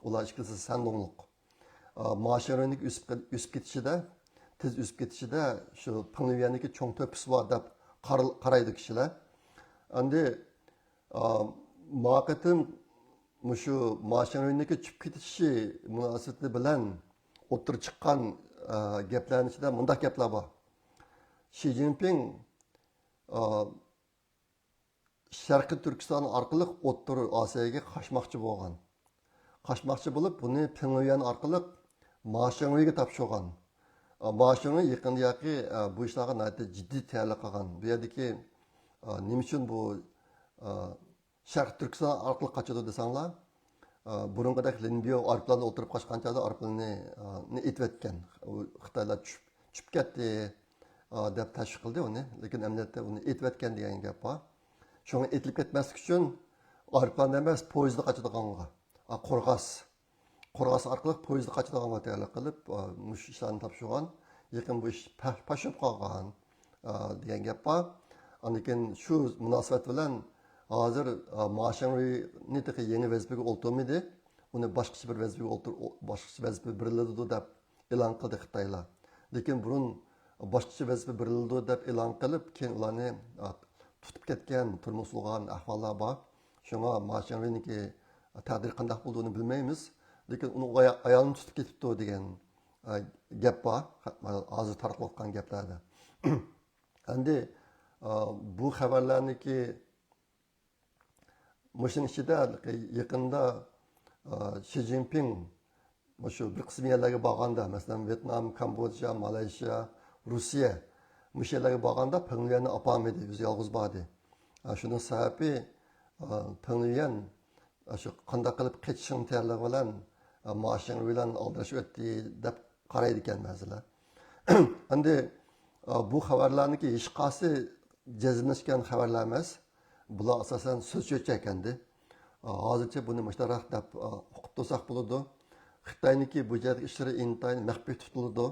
ئۇلار ئىككىلىسى سەندۇڭلۇق. ما شىڭرۇينىڭ ئۆسۈپ، ئۆسۈپ كېتىشىدە، تېز ئۆسۈپ كېتىشىدە شۇ پېڭ يۈەننىڭكى چوڭ تۆھپىسى بار دەپ قار-، قارايدۇ كىشىلەر. ئەمدى ما قېتىم مۇشۇ ما شىڭرۇينىڭكى چۈشۈپ كېتىشى مۇناسىۋىتى بىلەن ئوتتۇرىغا چىققان گەپلەرنىڭ ئىچىدە مۇنداق گەپلەر بار. شى جىنپىڭ شەرقىي تۈركىستان ئارقىلىق ئوتتۇرا ئاسىياگە قاچماقچى بولغان. قاچماقچى بولۇپ، بۇنى پېڭ يۈەن ئارقىلىق ما شىڭرۇيغا تاپشۇرغان. ما شىڭرۇي يېقىندا ياقى بۇ ئىشلارغا ناھايىتى جىددىي تەييارلىق قىلغان. بۇ يەردىكى نېمە ئۈچۈن بۇ شەرقىي تۈركىستان ئارقىلىق قاچىدۇ دېسەڭلار، بۇرۇنقىدەك لىن بيو ئايروپىلاندا ئولتۇرۇپ قاچقان چاغدا ئايروپىلاننى ئېتىۋەتكەن. ئۇ خىتايلار چۈشۈپ، چۈشۈپ كەتتى دەپ تەشۋىق قىلدى ئۇنى. لېكىن ئەمەلىيەتتە ئۇنى ئېتىۋەتكەن دېگەن گەپ بار. شۇڭا ئېتىلىپ كەتمەسلىك ئۈچۈن ئايروپىلاندا ئەمەس، پويىزدا قاچىدىغانغا، قورغاس، قورغاس ئارقىلىق پويىزدا قاچىدىغانغا تەييارلىق قىلىپ، مۇشۇ ئىشلارنى تاپشۇرغان. يېقىن بۇ ئىش پەش بولۇپ قالغان دېگەن گەپ بار. ئاندىن كېيىن شۇ مۇناسىۋەت بىلەن ھازىر ما شىڭرۇينى تېخى يېڭى ۋەزىپىگە ئولتۇرمىدى. ئۇنى باشقىچە بىر ۋەزىپىگە ئولتۇر-، باشقىچە ۋەزىپە بېرىلىدۇ دەپ ئېلان قىلدى خىتايلار. لېكىن بۇرۇن باشقىچە ۋەزىپە بېرىلىدۇ دەپ ئېلان قىلىپ، كېيىن ئۇلارنى تۇتۇپ كەتكەن، تۈرمىگە سولىغان ئەھۋاللار بار. شۇڭا ما شىڭرۇينىڭكى تەقدىرى قانداق بولىدۇ، ئۇنى بىلمەيمىز. لېكىن ئۇنىڭ ئايالىنى تۇتۇپ كېتىپتۇ دېگەن گەپ بار، ھازىر تارقىلىۋاتقان گەپلەردە. ئەمدى بۇ خەۋەرلەرنىكى مۇشۇنىڭ ئىچىدە يېقىندا شى جىنپىڭ مۇشۇ بىر قىسىم يەرلەرگە بارغاندا، مەسىلەن، ۋيېتنام، كامبودژا، مالايشىيا، روسىيە، مۇشۇ يەرلەرگە بارغاندا پېڭلۈيەننى ئاپارمىدى، ئۆزى يالغۇز باردى. ئا، شۇنىڭ سەۋەبى، ئا، پېڭلۈيەن، ئا، شۇ قانداق قىلىپ قېچىشنىڭ تەييارلىقى بىلەن، ئا، ما شىڭرۇي بىلەن ئالدىراشىپ ئۆتتى دەپ قارايدىكەن بەزىلەر. ئەمدى، ئا، بۇ خەۋەرلەرنىڭكى ھېچقايسى جەزملەشكەن خەۋەرلەر ئەمەس. بۇلار ئاساسەن سۆز چۆچەكەندى. ئا، ھازىرچە بۇنى مۇشۇنداقراق دەپ، ئا، ئۇقۇپ تۇرساق بولىدۇ. خىتاينىڭكى بۇ جەھەتتىكى ئىشلىرى ئىنتايىن مەخپىي تۇتۇلىدۇ.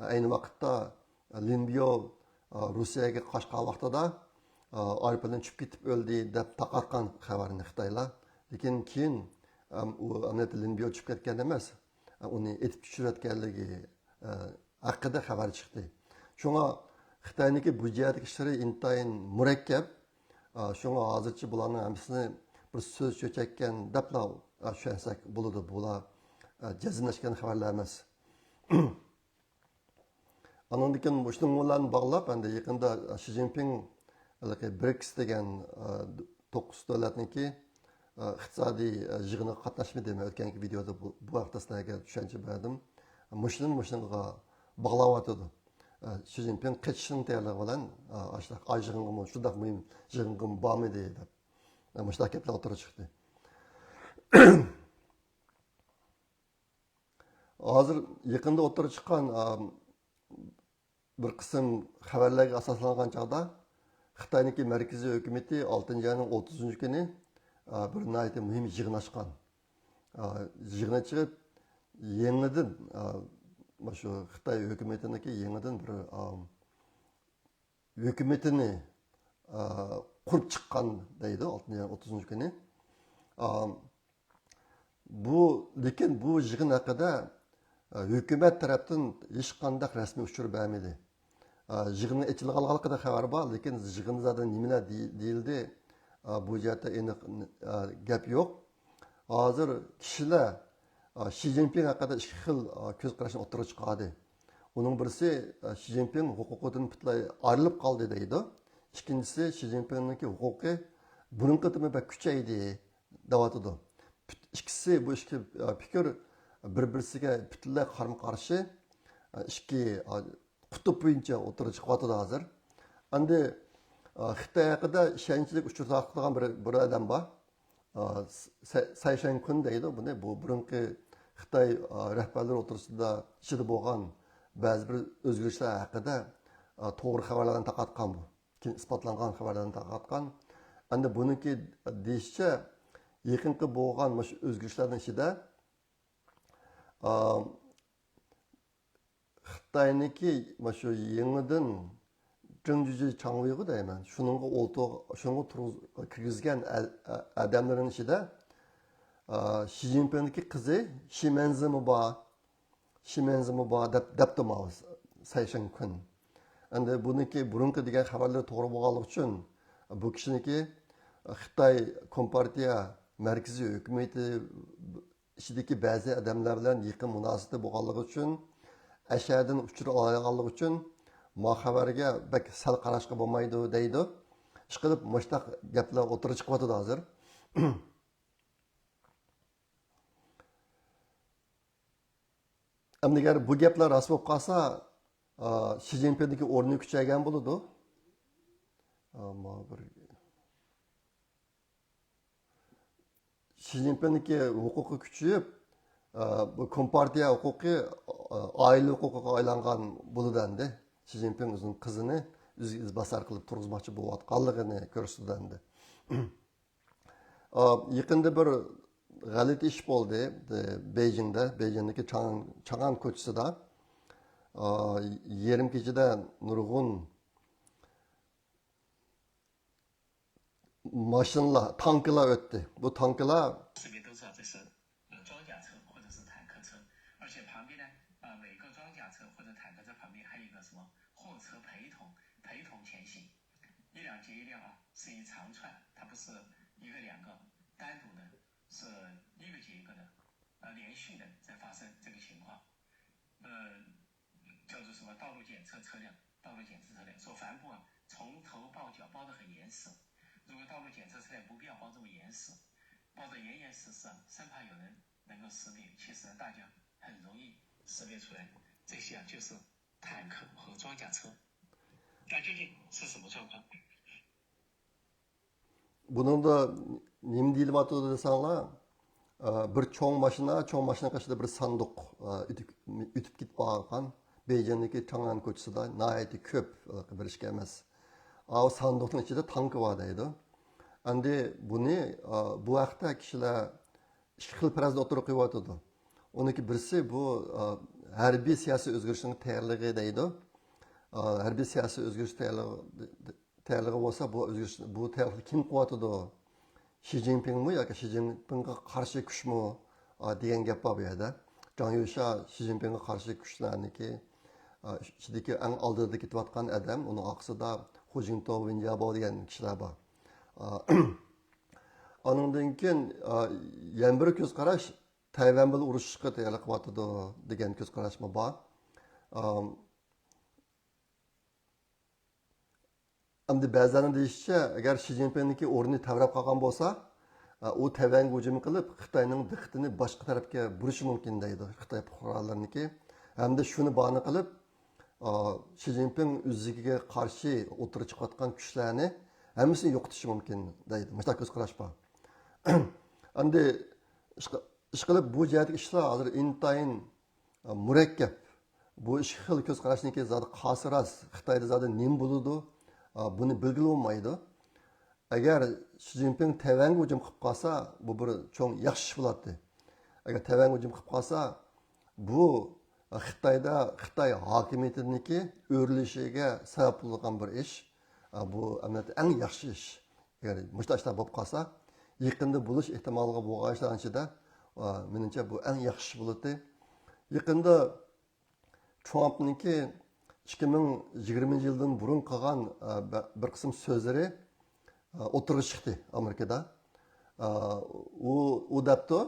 ئەينى ۋاقىتتا لىن بيو، ئا، روسىيەگە قاچقان ۋاقتىدا، ئا، ئايروپىلاندىن چۈشۈپ كېتىپ ئۆلدى دەپ تارقاتقان خەۋەرنى خىتايلار. لېكىن كېيىن، ئەم، ئۇ ئەمەلىيەتتە لىن بيو چۈشۈپ كەتكەن ئەمەس، ئۇنى ئېتىپ چۈشۈرۈۋەتكەنلىكى، ئا، ھەققىدە خەۋەر چىقتى. شۇڭا خىتاينىڭكى بۇ جەھەتتىكى ئىشلىرى ئىنتايىن مۇرەككەپ. ئا، شۇڭا ھازىرچە بۇلارنىڭ ھەممىسىنى بىر سۆز چۆچەككەن دەپلا، ئا، چۈشەنسەك بولىدۇ. بۇلار، ئا، جەزملەشكەن خەۋەرلەر ئەمەس. ئانىڭدىن كېيىن مۇشۇنىڭ بىلەن باغلاپ، ئەمدى يېقىندا شى جىنپىڭ ھېلىقى برىكس دېگەن، ئا، توققۇز دۆلەتنىڭكى، ئا، ئىقتىسادىي، ئا، يىغىنىغا قاتناشمىدى. مەن ئۆتكەنكى ۋىدېيودا بۇ، بۇ ھەقتە سىلەرگە چۈشەنچە بەردىم. مۇشۇنى مۇشۇنىڭغا باغلاۋاتىدۇ. ئا، شى جىنپىڭ قېچىشنىڭ تەييارلىقى بىلەن، ئا، ئاشۇنداق ئاي يىغىنغىمۇ، شۇنداق مۇھىم يىغىنغىمۇ بارمىدى دەپ، ئا، مۇشۇنداق گەپلەر ئوتتۇرىغا چىقتى. ھازىر يېقىندا ئوتتۇرىغا چىققان، ئا، بىر قىسىم خەۋەرلەرگە ئاساسلانغان چاغدا، خىتاينىڭكى مەركىزىي ھۆكۈمىتى ئالتىنچى ئاينىڭ ئوتتۇزىنچى كۈنى، ئا، بىر ناھايىتى مۇھىم يىغىن ئاچقان. ئا، يىغىن ئېچىپ، يېڭىدىن، ئا، مۇشۇ خىتاي ھۆكۈمىتىنىڭكى يېڭىدىن بىر، ئا، ھۆكۈمىتىنى، ئا، قۇرۇپ چىققان دەيدۇ، ئالتىنچى ئاينىڭ ئوتتۇزىنچى كۈنى. ئا، بۇ، لېكىن بۇ يىغىن ھەققىدە، ئا، ھۆكۈمەت تەرەپتىن ھېچقانداق رەسمىي ئۇچۇر بەرمىدى. ئا، يىغىننىڭ ئېچىلغانلىقىدا خەۋەر بار، لېكىن يىغىندا زادى نېمىلەر دېي-، دېيىلدى، ئا، بۇ جەھەتتە ئېنىق، ئا، گەپ يوق. ھازىر كىشىلەر، ئا، شى جىنپىڭ ھەققىدە ئىككى خىل، ئا، كۆز قاراشنى ئوتتۇرىغا چىقاردى. ئۇنىڭ بىرسى، ئا، شى جىنپىڭ ھوقۇقىدىن پۈتۈنلەي ئايرىلىپ قالدى دەيدۇ. ئىككىنچىسى، شى جىنپىڭنىڭكى ھوقۇقى بۇرۇنقىدىنمۇ بەك كۈچەيدى دەۋاتىدۇ. پۈت-، ئىككىسى، بۇ ئىككى، ئا، پىكىر بىر-بىرسىگە پۈتۈنلەي قارىمۇ قارشى، ئا، ئىككى، ئا، قۇتۇپ بويىچە ئوتتۇرىغا چىقىۋاتىدۇ ھازىر. ئەمدى، ئا، خىتاي ھەققىدە ئىشەنچلىك ئۇچۇر تارقىتىدىغان بىر، بىر ئادەم بار. ئا، سەي-، سەي شەنكۈن دەيدۇ بۇنى. بۇ بۇرۇنقى خىتاي، ئا، رەھبەرلىرى ئوتتۇرىسىدا، ئىچىدە بولغان بەزى بىر ئۆزگىرىشلەر ھەققىدە، ئا، توغرا خەۋەرلەرنى تارقاتقان بۇ. كېيىن ئىسپاتلانغان خەۋەرلەرنى تارقاتقان. ئەمدى بۇنىڭكى دېيىشىچە، يېقىنقى بولغان مۇشۇ ئۆزگىرىشلەرنىڭ ئىچىدە، ئا، خىتاينىڭكى مۇشۇ يېڭىدىن جېڭ جۈجې چاڭ ۋېيغۇ دەيمەن. شۇنىڭغا ئولتۇر-، شۇنىڭغا تۇرغۇز-، كىرگۈزگەن ئە-، ئە-، ئادەملەرنىڭ ئىچىدە، ئا، شى جىنپىڭنىڭكى قىزى شى مەنزىمۇ بار. شى مەنزىمۇ بار دەپ، دەپتۇ ماۋۇ سەي شەنكۈن. ئەمدى بۇنىڭكى بۇرۇنقى دېگەن خەۋەرلىرى توغرا بولغانلىقى ئۈچۈن، بۇ كىشىنىڭكى خىتاي كومپارتىيە مەركىزىي ھۆكۈمىتى ئىچىدىكى بەزى ئادەملەر بىلەن يېقىن مۇناسىۋىتى بولغانلىقى ئۈچۈن، ئەشەدىن ئۇچۇر ئالالايدىغانلىقى ئۈچۈن، ما خەۋەرگە بەك سەل قاراشقا بولمايدۇ، دەيدۇ. ئىشقىلىپ، مۇشۇنداق گەپلەر ئوتتۇرىغا چىقىۋاتىدۇ ھازىر. ئەمدى ئەگەر بۇ گەپلەر راست بولۇپ قالسا، ئا، شى جىنپىڭنىڭكى ئورنى كۈچەيگەن بولىدۇ. ئەمما بىر شى جىنپىڭنىڭكى ھوقۇقى كۈچىيىپ، ئا، بۇ كومپارتىيە ھوقۇقى، ئا، ئائىلە ھوقۇقىغا ئايلانغان بولىدۇ ئەمدى. شى جىنپىڭ ئۆزىنىڭ قىزىنى ئۆزىگە ئىزباسار قىلىپ تۇرغۇزماقچى بولۇۋاتقانلىقىنى كۆرسىتىدۇ ئەمدى. ئا، يېقىندا بىر غەلىتە ئىش بولدى، بېيجىڭدا، بېيجىڭدىكى چاڭ-، چاڭئەن كوچىسىدا. ئا، يېرىم كېچىدە نۇرغۇن ماشىنىلار، تانكىلار ئۆتتى. بۇ تانكىلار 四边都知道这是，呃，装甲车或者是坦克车，而且旁边呢，呃，每个装甲车或者坦克车旁边还有一个什么货车陪同，陪同前行。 一辆接一辆啊，是一长串，它不是一个两个单独的，是一个接一个的，呃，连续的在发生这个情况。呃，叫做什么道路检测车辆，道路检测车辆，说帆布啊，从头包脚包得很严实。如果道路检测车辆不必要包这么严实，包得严严实实啊，生怕有人能够识别，其实大家很容易识别出来，这些啊就是坦克和装甲车。بۇنىڭدا نېمە دېيىلىۋاتىدۇ دېسەڭلار، ئە، بىر چوڭ ماشىنا، چوڭ ماشىنا قېشىدا بىر ساندۇق، ئە، ئۆتۈپ، ئۆتۈپ كېتىپ بارغان بېيجىڭدىكى چاڭئەن كوچىسىدا ناھايىتى كۆپ، ئە، بىر ئىككى ئەمەس. ئاۋۇ ساندۇقنىڭ ئىچىدە تانكا بار دەيدۇ. ئەمدى بۇنى، ئە، بۇ ھەقتە كىشىلەر ئىككى خىل پەرەزنى ئوتتۇرىغا قويۇۋاتىدۇ. ئۇنىڭكى بىرسى بۇ، ئە، ھەربىي سىياسىي ئۆزگىرىشنىڭ تەييارلىقى دەيدۇ. ئە، ھەربىي سىياسىي ئۆزگىرىش تەييارلىقى، تەييارلىقى بولسا، بۇ ئۆزگىرىش، بۇ تەييارلىقنى كىم قىلىۋاتىدۇ؟ شى جىنپىڭمۇ ياكى شى جىنپىڭغا قارشى كۈچمۇ؟ ئە، دېگەن گەپ بار بۇ يەردە. جاڭ يۈشيا شى جىنپىڭغا قارشى كۈچلەرنىڭكى، ئە، ئىچىدىكى ئەڭ ئالدىدا كېتىۋاتقان ئادەم، ئۇنىڭ ئارقىسىدا خۇ جىنتاۋ، ۋېن جياباۋ دېگەن كىشىلەر بار. ئە، ئانىڭدىن كېيىن، ئە، يەنە بىر كۆز قاراش، تەيۋەن بىلەن ئۇرۇشۇشقا تەييارلىق قىلىۋاتىدۇ دېگەن كۆز قاراشمۇ بار. ئە، ئەمدى بەزىلەرنىڭ دېيىشىچە، ئەگەر شى جىنپىڭنىڭكى ئورنى تەۋرەپ قالغان بولسا، ئۇ تەيۋەنگە ھۇجۇم قىلىپ، خىتاينىڭ دىققىتىنى باشقا تەرەپكە بۇرىشى مۇمكىن دەيدۇ، خىتاي پۇقرالىرىنىڭكى. ھەمدە شۇنى باھانە قىلىپ، شى جىنپىڭ ئۆزىگە قارشى ئوتتۇرىغا چىقىۋاتقان كۈچلەرنى ھەممىسىنى يوقىتىشى مۇمكىن دەيدۇ. مۇشۇنداق كۆز قاراش بار. ئەمدى ئىشقىلىپ، بۇ جەھەتتىكى ئىشلار ھازىر ئىنتايىن مۇرەككەپ. بۇ ئىككى خىل كۆز قاراشنىڭكى زادى قايسى راست، خىتايدا زادى نېمە بولىدۇ، بۇنى بىلگىلى بولمايدۇ. ئەگەر شى جىنپىڭ تەيۋەنگە ھۇجۇم قىلىپ قالسا، بۇ بىر چوڭ ياخشى ئىش بولاتتى. ئەگەر تەيۋەنگە ھۇجۇم قىلىپ قالسا، بۇ خىتايدا، خىتاي ھاكىمىيىتىنىڭكى ئۆرلىشىگە سەۋەب بولىدىغان بىر ئىش. بۇ ئەمەلىيەتتە ئەڭ ياخشى ئىش. ئەگەر مۇشۇنداق ئىشلار بولۇپ قالسا، يېقىندا بولۇش ئېھتىمالىغا بولغان ئىشلارنىڭ ئىچىدە، مېنىڭچە بۇ ئەڭ ياخشى ئىش بولاتتى. يېقىندا ترامپنىڭكى ئىككى مىڭ يىگىرمىنچى يىلدىن بۇرۇن قىلغان، ئە، بە-، بىر قىسىم سۆزلىرى، ئە، ئوتتۇرىغا چىقتى ئامېرىكىدا. ئە، ئۇ، ئۇ دەپتۇ،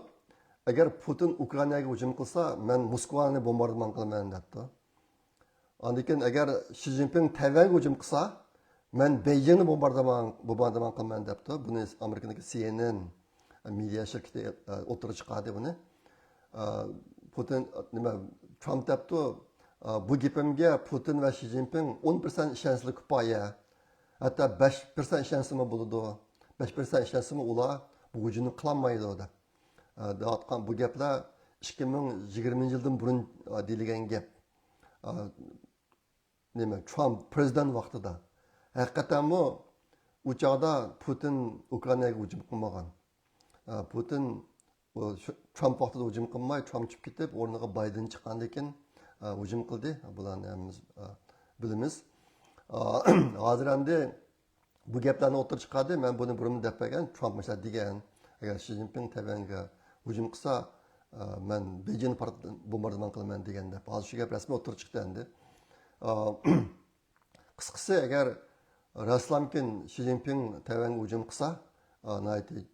ئەگەر پۇتىن ئۇكرائىناگە ھۇجۇم قىلسا، مەن موسكۋانى بومباردىمان قىلىمەن دەپتۇ. ئاندىن كېيىن، ئەگەر شى جىنپىڭ تەيۋەنگە ھۇجۇم قىلسا، مەن بېيجىڭنى بومباردىمان، بومباردىمان قىلىمەن دەپتۇ. بۇنى ئامېرىكىدىكى سى ئېن ئېن مېدىيا شىركىتى، ئە، ئوتتۇرىغا چىقاردى بۇنى. ئە، پۇتىن، نېمە، ترامپ دەپتۇ، ئە، بۇ گېپىمگە پۇتىن ۋە شى جىنپىڭ ئون پىرسەنت ئىشەنسىلا كۇپايە. ھەتتا بەش پىرسەنت ئىشەنسىمۇ بولىدۇ. بەش پىرسەنت ئىشەنسىمۇ ئۇلار بۇ ھۇجۇمنى قىلالمايدۇ دەپ، ئە، دەۋاتقان بۇ گەپلەر ئىككى مىڭ يىگىرمىنچى يىلدىن بۇرۇن، ئە، دېيىلگەن گەپ. ئە، نېمە، ترامپ پرېزىدېنت ۋاقتىدا. ھەقىقەتەنمۇ ئۇ چاغدا پۇتىن ئۇكرائىناگە ھۇجۇم قىلمىغان. ئە، پۇتىن ئۇ شۇ ترامپ ۋاقتىدا ھۇجۇم قىلماي، ترامپ چۈشۈپ كېتىپ، ئورنىغا بايدېن چىققاندىن كېيىن، ئە، ھۇجۇم قىلدى. بۇلارنى ھەممىمىز، ئە، بىلىمىز. ئە، ھازىر ئەمدى بۇ گەپلەرنى ئوتتۇرىغا چىقاردى. مەن بۇنى بۇرۇن دەپ بەرگەن، ترامپ مۇشۇنداق دېگەن. ئەگەر شى جىنپىڭ تەيۋەنگە ھۇجۇم قىلسا، ئە، مەن بېيجىڭنى پارت-، بومباردىمان قىلىمەن دېگەن دەپ. ھازىر شۇ گەپ رەسمىي ئوتتۇرىغا چىقتى ئەمدى. ئا، قىسقىسى، ئەگەر راستلامكىن شى جىنپىڭ تەيۋەنگە ھۇجۇم قىلسا، ئا، ناھايىتى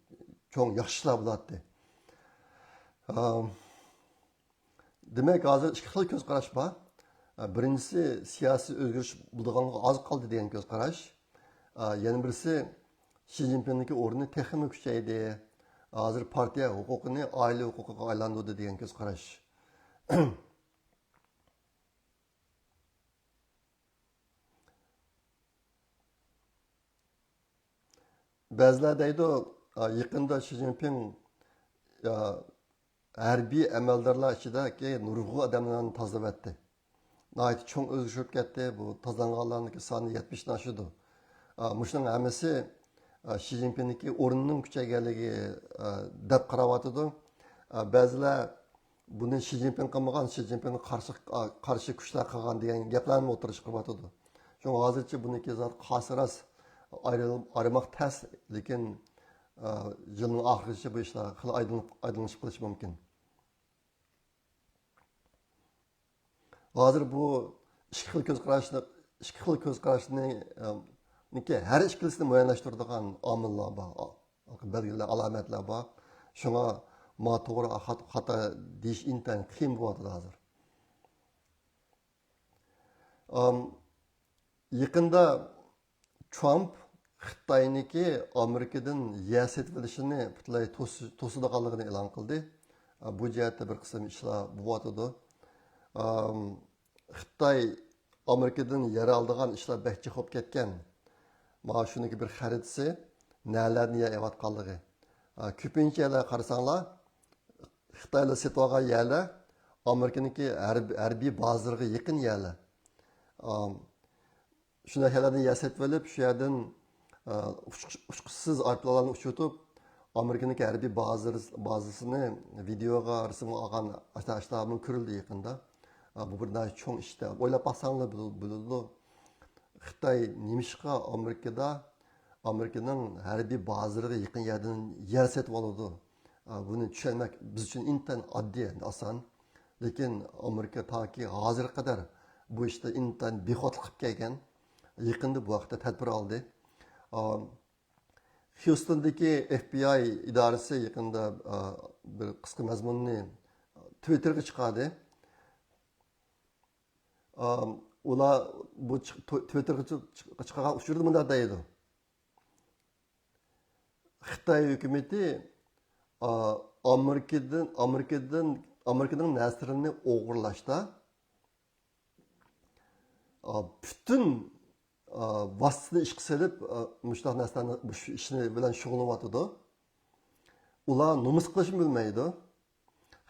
چوڭ ياخشى ئىشلار بولاتتى. ئا، دېمەك، ھازىر ئىككى خىل كۆز قاراش بار. ئا، بىرىنچىسى، سىياسىي ئۆزگىرىش بولىدىغانغا ئاز قالدى دېگەن كۆز قاراش. ئا، يەنە بىرسى، شى جىنپىڭنىڭكى ئورنى تېخىمۇ كۈچەيدى. ھازىر پارتىيە ھوقۇقىنى ئائىلە ھوقۇقىغا ئايلاندۇردى دېگەن كۆز قاراش. بەزىلەر دەيدۇ، ئا، يېقىندا شى جىنپىڭ، ئا، ھەربىي ئەمەلدارلار ئىچىدىكى نۇرغۇن ئادەملەرنى تازىلىۋەتتى. ناھايىتى چوڭ ئۆزگىرىش بولۇپ كەتتى. بۇ تازىلانغانلارنىڭكى سانى يەتمىشتىن ئاشىدۇ. ئا، مۇشۇنىڭ ھەممىسى، ئا، شى جىنپىڭنىڭكى ئورنىنىڭ كۈچەيگەنلىكى، ئا، دەپ قاراۋاتىدۇ. ئا، بەزىلەر بۇنى شى جىنپىڭ قىلمىغان، شى جىنپىڭغا قارشى، قارشى كۈچلەر قىلغان دېگەن گەپلەرنى ئوتتۇرىغا چىقىرىۋاتىدۇ. شۇڭا ھازىرچە بۇنىڭكى زادى قاسى راست ئايرىل-، ئايرىماق تەس، لېكىن، ئە، يىلنىڭ ئاخىرىغىچە بۇ ئىشلار خېلى ئايدىڭ-، ئايدىڭلىشىپ قېلىشى مۇمكىن. ھازىر بۇ ئىككى خىل كۆز قاراشنى، ئىككى خىل كۆز قاراشنى، ئە، نىكى ھەر ئىككىلىسىنى مۇئەييەنلەشتۈرىدىغان ئامىللار بار. بەلگىلەر، ئالامەتلەر بار. شۇڭا ما توغرا، خات-، خاتا دېيىش ئىنتايىن قىيىن بولۇۋاتىدۇ ھازىر. ئام، يېقىندا ترامپ خىتاينىڭكى ئامېرىكىدىن يەر سېتىۋېلىشىنى پۈتۈنلەي توس-، توسىدىغانلىقىنى ئېلان قىلدى. بۇ جەھەتتە بىر قىسىم ئىشلار بولۇۋاتىدۇ. ئام، خىتاي ئامېرىكىدىن يەر ئالىدىغان ئىشلار بەك جىق بولۇپ كەتكەن. مانا شۇنىڭكى بىر خەرىتىسى، نەلەردىن يەر ئېلىۋاتقانلىقى. ئا، كۆپىنچە يەرلەرگە قارىساڭلار، خىتايلار سېتىۋالغان يەرلەر ئامېرىكىنىڭكى ھەرب-، ھەربىي بازىلىرىغا يېقىن يەرلەر. ئا، شۇنداق يەرلەردىن يەر سېتىۋېلىپ، شۇ يەردىن، ئا، ئۇچقۇچ-، ئۇچقۇچىسىز ئايروپىلانلارنى ئۇچۇرتۇپ، ئامېرىكىنىڭكى ھەربىي بازىسى، بازىسىنى ۋىدېئوغا، رەسىمگە ئالغان ئاشۇنداق ئىشلارمۇ كۆرۈلدى يېقىندا. ئا، بۇ بىر ناھايىتى چوڭ ئىش. ئويلاپ باقساڭلار بىل-، بىلىدۇ. خىتاي نېمىشقا ئامېرىكىدا، ئامېرىكىنىڭ ھەربىي بازىلىرىغا يېقىن يەردىن يەر سېتىۋالىدۇ؟ ئا، بۇنى چۈشەنمەك بىز ئۈچۈن ئىنتايىن ئاددىي، ئەمدى ئاسان. لېكىن ئامېرىكا تاكى ھازىرغا قەدەر بۇ ئىشتا ئىنتايىن بىخەتەرلىك قىلىپ كەلگەن. يېقىندا بۇ ھەقتە تەدبىر ئالدى. ئا، خيۇستوندىكى ئېف بى ئاي ئىدارىسى يېقىندا، ئا، بىر قىسقا مەزمۇننى تىۋىتتېرغا چىقاردى. ئا، ئۇلار بۇ چىق-، تو-، تىۋىتتېرغا چىق-، چىق-، چىقارغان ئۇچۇردا مۇنداق دەيدۇ. خىتاي ھۆكۈمىتى، ئا، ئامېرىكىدىن، ئامېرىكىدىن، ئامېرىكىنىڭ نەرسىلىرىنى ئوغرىلاشتا، ئا، پۈتۈن، ئا، ۋاسىتىنى ئىشقا سېلىپ، ئا، مۇشۇنداق نەرسىلەرنى، مۇشۇ ئىشنى بىلەن شۇغۇللىنىۋاتىدۇ. ئۇلار نومۇس قىلىشمۇ بىلمەيدۇ.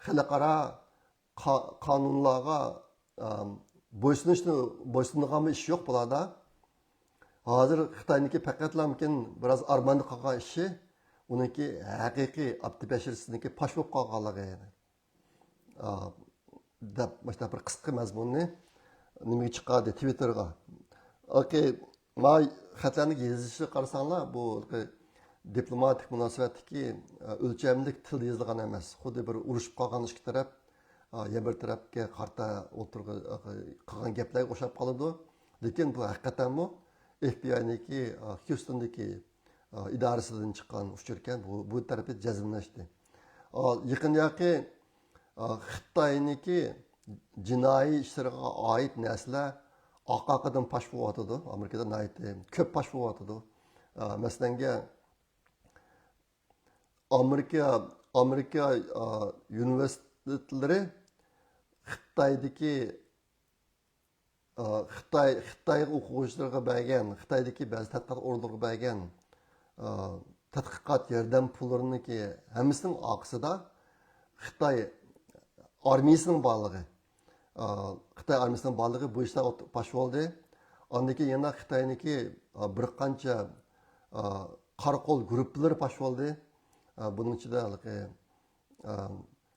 خەلقئارا قا-، قانۇنلارغا، ئا، بويسۇنۇشنى، بويسۇنىدىغانمۇ ئىش يوق بۇلاردا. ھازىر خىتاينىڭكى پەقەتلا مۇمكىن بىراز ئارماندا قالغان ئىشى، ئۇنىڭكى ھەقىقىي ئاپتىپەشرىسىنىڭكى پاش بولۇپ قالغانلىقى. ئا، دەپ، مۇشۇنداق بىر قىسقا مەزمۇننى نېمىگە چىقاردى، تىۋىتتېرغا. ئاكى، ما خەتلەرنىڭ يېزىلىشىغا قارىساڭلار، بۇ دىپلوماتىك مۇناسىۋەتتىكى، ئا، ئۆلچەملىك تىل يېزىلغان ئەمەس. خۇددى بىر ئۇرۇشۇپ قالغان ئىككى تەرەپ، ئا، يەنە بىر تەرەپكە قارىتا ئوتتۇرىغا، ئا، قىلغان گەپلەرگە ئوخشاپ قالىدۇ. لېكىن بۇ ھەقىقەتەنمۇ ئېف بى ئاينىڭكى، ئا، خيۇستوندىكى ئىدارىسىدىن چىققان ئۇچۇر ئىكەن. بۇ، بۇ تەرىپى جەزملەشتى. ئا، يېقىندىكى، ئا، خىتاينىڭكى جىنايى ئىشلىرىغا ئائىت نەرسىلەر ئارقا-ئارقىدىن پاش بولۇۋاتىدۇ. ئامېرىكىدا ناھايىتى كۆپ پاش بولۇۋاتىدۇ. ئا، مەسىلەنگە، ئامېرىكا، ئامېرىكا، ئا، ئۇنىۋېرسىتېتلىرى خىتايدىكى ئا، خىتاي، خىتاي ئوقۇغۇچىلىرىغا بەرگەن، خىتايدىكى بەزى تەتقىقات ئورۇنلىرىغا بەرگەن، ئا، تەتقىقات ياردەم پۇللىرىنىڭكى ھەممىسىنىڭ ئارقىسىدا خىتاي ئارمىيىسىنىڭ بارلىقى، ئا، خىتاي ئارمىيىسىنىڭ بارلىقى بۇ ئىشلار پاش بولدى. ئاندىن كېيىن يەنە خىتاينىڭكى، ئا، بىر قانچە، ئا، قارا قول گۇرۇپپىلىرى پاش بولدى. ئا، بۇنىڭ ئىچىدە ھېلىقى، ئا،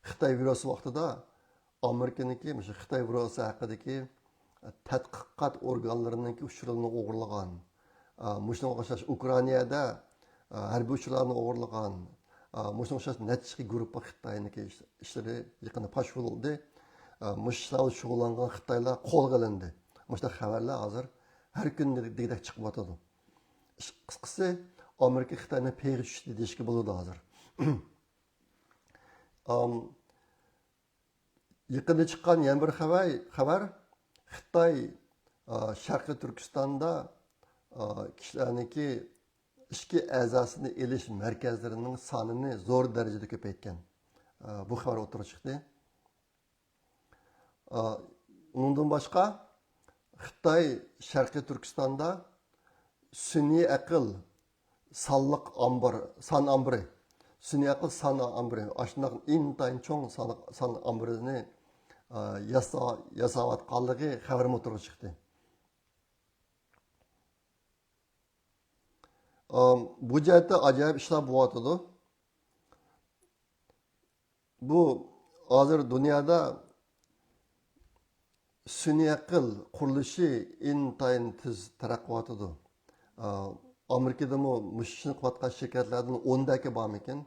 خىتاي ۋىرۇسى ۋاقتىدا ئامېرىكىنىڭكى مۇشۇ خىتاي ۋىرۇسى ھەققىدىكى تەتقىقات ئورگانلىرىنىڭكى ئۇچۇرلىرىنى ئوغرىلىغان، ئا، مۇشۇنىڭغا ئوخشاش ئۇكرائىنادا، ئا، ھەربىي ئۇچۇرلارنى ئوغرىلىغان، ئا، مۇشۇنىڭغا ئوخشاش نەچچە گۇرۇپپا خىتاينىڭكى ئىش-، ئىشلىرى يېقىندا پاش بولدى. ئا، مۇشۇ ئىشلار بىلەن شۇغۇللانغان خىتايلار قولغا ئېلىندى. مۇشۇنداق خەۋەرلەر ھازىر ھەر كۈنى دېگۈدەك چىقىۋاتىدۇ. ئىش-، قىسقىسى، ئامېرىكا خىتاينىڭ پېيىغا چۈشتى دېيىشكە بولىدۇ ھازىر. ئام، يېقىندا چىققان يەنە بىر خەۋەر، خەۋەر، خىتاي، ئا، شەرقىي تۈركىستاندا، ئا، كىشىلەرنىڭكى ئىچكى ئەزاسىنى ئېلىش مەركەزلىرىنىڭ سانىنى زور دەرىجىدە كۆپەيتكەن. ئا، بۇ خەۋەر ئوتتۇرىغا چىقتى. ئا، ئۇنىڭدىن باشقا، خىتاي شەرقىي تۈركىستاندا سۈنئىي ئەقىل سانلىق ئامبىرى، سان ئامبىرى، سۈنئىي ئەقىل سان ئامبىرى، ئاشۇنداق ئىنتايىن چوڭ سان، سان ئامبىرىنى، ئا، ياسا-، ياساۋاتقانلىقى خەۋىرىمۇ ئوتتۇرىغا چىقتى. ئا، بۇ جەھەتتە ئاجايىپ ئىشلار بولۇۋاتىدۇ. بۇ ھازىر دۇنيادا سۈنئىي ئەقىل قۇرۇلۇشى ئىنتايىن تېز تەرەققىي قىلىۋاتىدۇ. ئا، ئامېرىكىدىمۇ مۇشۇ ئىشنى قىلىۋاتقان شىركەتلەردىن ئون دەكى بارمىكىن؟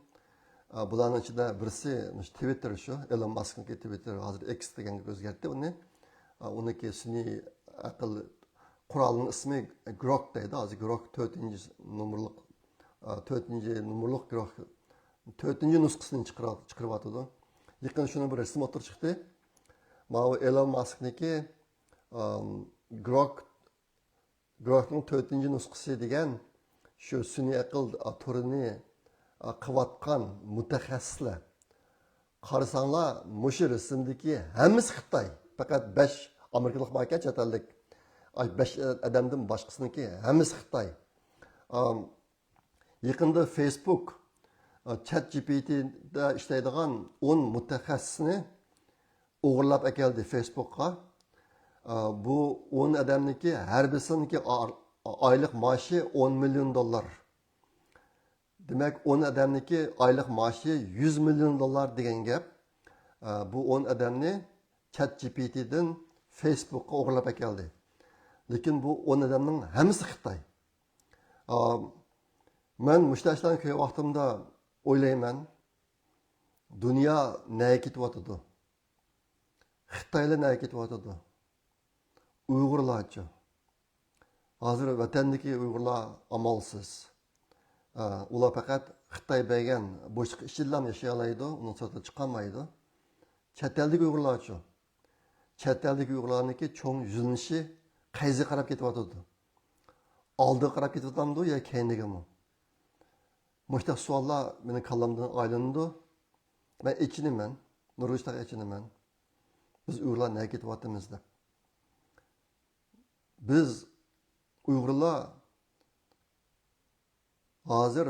ئا، بۇلارنىڭ ئىچىدە بىرسى مۇشۇ تىۋىتتېر شۇ، ئېلون ماسكنىڭكى تىۋىتتېر، ھازىر ئېكس دېگەنگە ئۆزگەرتتى ئۇنى. ئا، ئۇنىڭكى سۈنئىي ئەقىل قورالىنىڭ ئىسمى گروك دەيدۇ. ھازىر گروك تۆتىنچى نومۇرلۇق، ئا، تۆتىنچى نومۇرلۇق گروك، تۆتىنچى نۇسخىسىنى چىقىرا-، چىقىرىۋاتىدۇ. يېقىندا شۇنىڭ بىر رەسىمى ئوتتۇرىغا چىقتى. ماۋۇ ئېلون ماسكنىڭكى، ئام، گروك، گروكنىڭ تۆتىنچى نۇسخىسى دېگەن شۇ سۈنئىي ئەقىل، ئا، تورىنى، ئا، قىلىۋاتقان مۇتەخەسسىسلەر. قارىساڭلار، مۇشۇ رەسىمدىكى ھەممىسى خىتاي. پەقەت بەش ئامېرىكىلىق باركەن، چەت ئەللىك. ئاي، بەش ئادەمدىن باشقىسىنىڭكى ھەممىسى خىتاي. ئام، يېقىندا فېيسبۇك، ئا، چات جي پى تىدا ئىشلەيدىغان ئون مۇتەخەسسىسنى ئوغرىلاپ ئەكەلدى فېيسبۇكقا. ئا، بۇ ئون ئادەمنىڭكى ھەر بىرسىنىڭكى ئا-، ئايلىق مائاشى ئون مىليون دوللار. دېمەك، ئون ئادەمنىڭكى ئايلىق مائاشى يۈز مىليون دوللار دېگەن گەپ. ئا، بۇ ئون ئادەمنى چات جي پى تىدىن فېيسبۇكقا ئوغرىلاپ ئەكەلدى. لېكىن بۇ ئون ئادەمنىڭ ھەممىسى خىتاي. ئا، مەن مۇشۇ نەرسىلەرنى كۆرگەن ۋاقتىمدا ئويلايمەن، دۇنيا نەگە كېتىۋاتىدۇ؟ خىتايلار نەگە كېتىۋاتىدۇ؟ ئۇيغۇرلارچۇ؟ ھازىر ۋەتەندىكى ئۇيغۇرلار ئامالسىز. ئا، ئۇلار پەقەت خىتاي بەرگەن بوشلۇق ئىچىدىلا ياشىيالايدۇ، ئۇنىڭ سىرتىغا چىقالمايدۇ. چەت ئەلدىكى ئۇيغۇرلارچۇ؟ چەت ئەلدىكى ئۇيغۇرلارنىڭكى چوڭ يۈزلىنىشى قەيسىگە قاراپ كېتىۋاتىدۇ؟ ئالدىغا قاراپ كېتىۋاتامدۇ يا كەينىگىمۇ؟ مۇشۇنداق سوئاللار مېنىڭ كاللامدىن ئايلىنىدۇ. مەن ئېچىنىمەن، نۇرغۇن ئىشلارغا ئېچىنىمەن. بىز ئۇيغۇرلار نەگە كېتىۋاتىمىز دەپ. بىز ئۇيغۇرلار ھازىر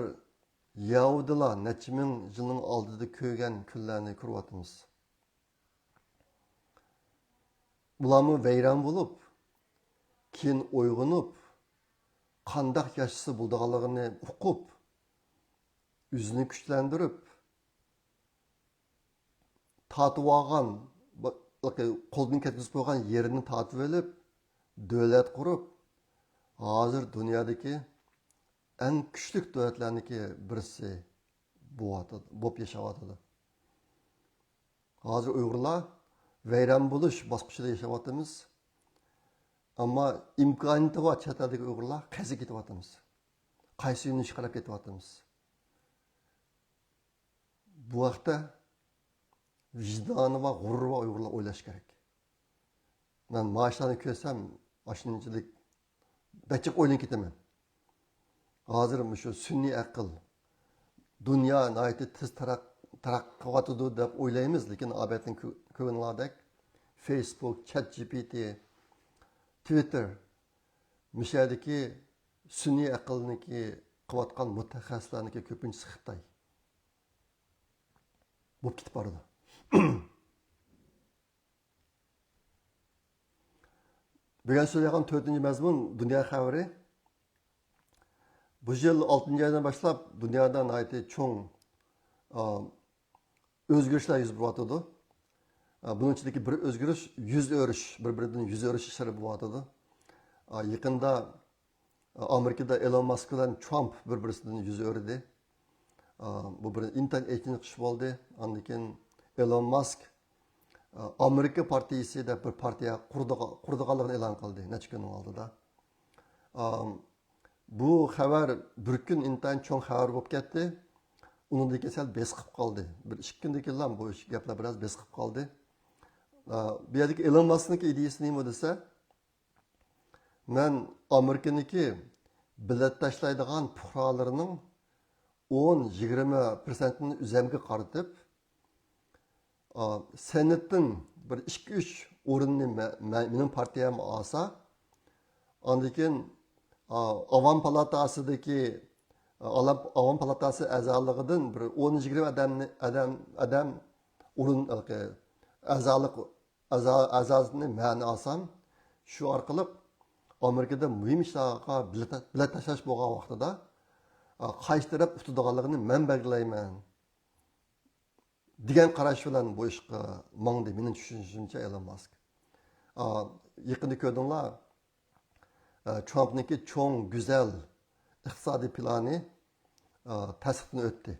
يەھۇدىيلار نەچچە مىڭ يىلنىڭ ئالدىدا كۆرگەن كۈنلەرنى كۆرۈۋاتىمىز. ئۇلارمۇ ۋەيران بولۇپ، كېيىن ئويغىنىپ، قانداق ياشىسا بولىدىغانلىقىنى ئۇقۇپ، ئۆزىنى كۈچلەندۈرۈپ، تارتىۋالغان، قولدىن كەتكۈزۈپ قويغان يېرىنى تارتىۋېلىپ، دۆلەت قۇرۇپ، ھازىر دۇنيادىكى ئەڭ كۈچلۈك دۆلەتلەرنىڭكى بىرسى بولۇۋاتىدۇ، بولۇپ ياشاۋاتىدۇ. ھازىر ئۇيغۇرلار ۋەيران بولۇش باسقۇچىدا ياشاۋاتىمىز. ئەمما ئىمكانىيىتى بار چەت ئەلدىكى ئۇيغۇرلار قەيسىگە كېتىۋاتىمىز؟ قايسى يۆنىلىشكە قاراپ كېتىۋاتىمىز؟ بۇ ھەقتە ۋىجدانى بار، غۇرۇرى بار ئۇيغۇرلار ئويلاشى كېرەك. مەن مائاشلارنى كۆرسەم، ئاشۇنچىلىك بەك جىق ئويلىنىپ كېتىمەن. ھازىر مۇشۇ سۈنئىي ئەقىل، دۇنيا ناھايىتى تېز تەرەق-، تەرەققىي قىلىۋاتىدۇ دەپ ئويلايمىز، لېكىن ئادەتتىن كۆ-، كۆرگىنىڭلاردەك، فېيسبۇك، چات جي پى تى، تىۋىتتېر، مۇشۇ يەردىكى سۈنئىي ئەقىلنىڭكى قىلىۋاتقان مۇتەخەسسىسلەرنىڭكى كۆپىنچىسى خىتاي بولۇپ كېتىپ بارىدۇ. بۈگۈن سۆزلەيدىغان تۆتىنچى مەزمۇن دۇنيا خەۋىرى. بۇ يىل ئالتىنچى ئايدىن باشلاپ دۇنيادا ناھايىتى چوڭ، ئا، ئۆزگىرىشلەر يۈز بېرىۋاتىدۇ. ئا، بۇنىڭ ئىچىدىكى بىر ئۆزگىرىش، يۈز ئۆرۈش، بىر-بىرىدىن يۈز ئۆرۈش ئىشلىرى بولۇۋاتىدۇ. ئا، يېقىندا، ئا، ئامېرىكىدا ئېلون ماسك بىلەن ترامپ بىر-بىرسىدىن يۈز ئۆردى. ئا، بۇ بىر ئىنتايىن ئېچىنىشلىق ئىش بولدى. ئاندىن كېيىن ئېلون ماسك، ئا، ئامېرىكا پارتىيىسى دەپ بىر پارتىيە قۇرىدىغا-، قۇرىدىغانلىقىنى ئېلان قىلدى نەچچە كۈننىڭ ئالدىدا. ئا، بۇ خەۋەر بىر كۈن ئىنتايىن چوڭ خەۋەر بولۇپ كەتتى. ئۇنىڭدىن كېيىن سەل بېسىقىپ قالدى. بىر ئىككى كۈندىن كېيىنلا بۇ ئىش، گەپلەر بىراز بېسىقىپ قالدى. ئا، بۇ يەردىكى ئېلون ماسكنىڭكى ئىدىيىسى نېمە دېسە، مەن ئامېرىكىنىڭكى بېلەت تاشلايدىغان پۇقرالىرىنىڭ ئون، يىگىرمە پىرسەنتىنى ئۆزۈمگە قارىتىپ، ئا، سېناتتىن بىر ئىككى، ئۈچ ئورۇننى مە-، مە-، مېنىڭ پارتىيەم ئالسا، ئاندىن كېيىن، ئا، ئاۋام پالاتاسىدىكى، ئا، ئالا-، ئاۋام پالاتاسى ئەزالىقىدىن بىر ئون، يىگىرمە ئادەمنى، ئادەم، ئادەم ئورۇن، ئەزالىق، ئەزا-، ئەزاسىنى مەن ئالسام، شۇ ئارقىلىق ئامېرىكىدا مۇھىم ئىشلارغا بېلەت، بېلەت تاشلاش بولغان ۋاقتىدا، ئا، قايسى تەرەپ ئۇتىدىغانلىقىنى مەن بەلگىلەيمەن. دېگەن قاراش بىلەن بۇ ئىشقا ماڭدى، مېنىڭ چۈشىنىشىمچە، ئېلون ماسك. ئا، يېقىندا كۆردۈڭلار، ئا، ترامپنىڭكى چوڭ، گۈزەل ئىقتىسادىي پىلانى، ئا، تەستىقتىن ئۆتتى.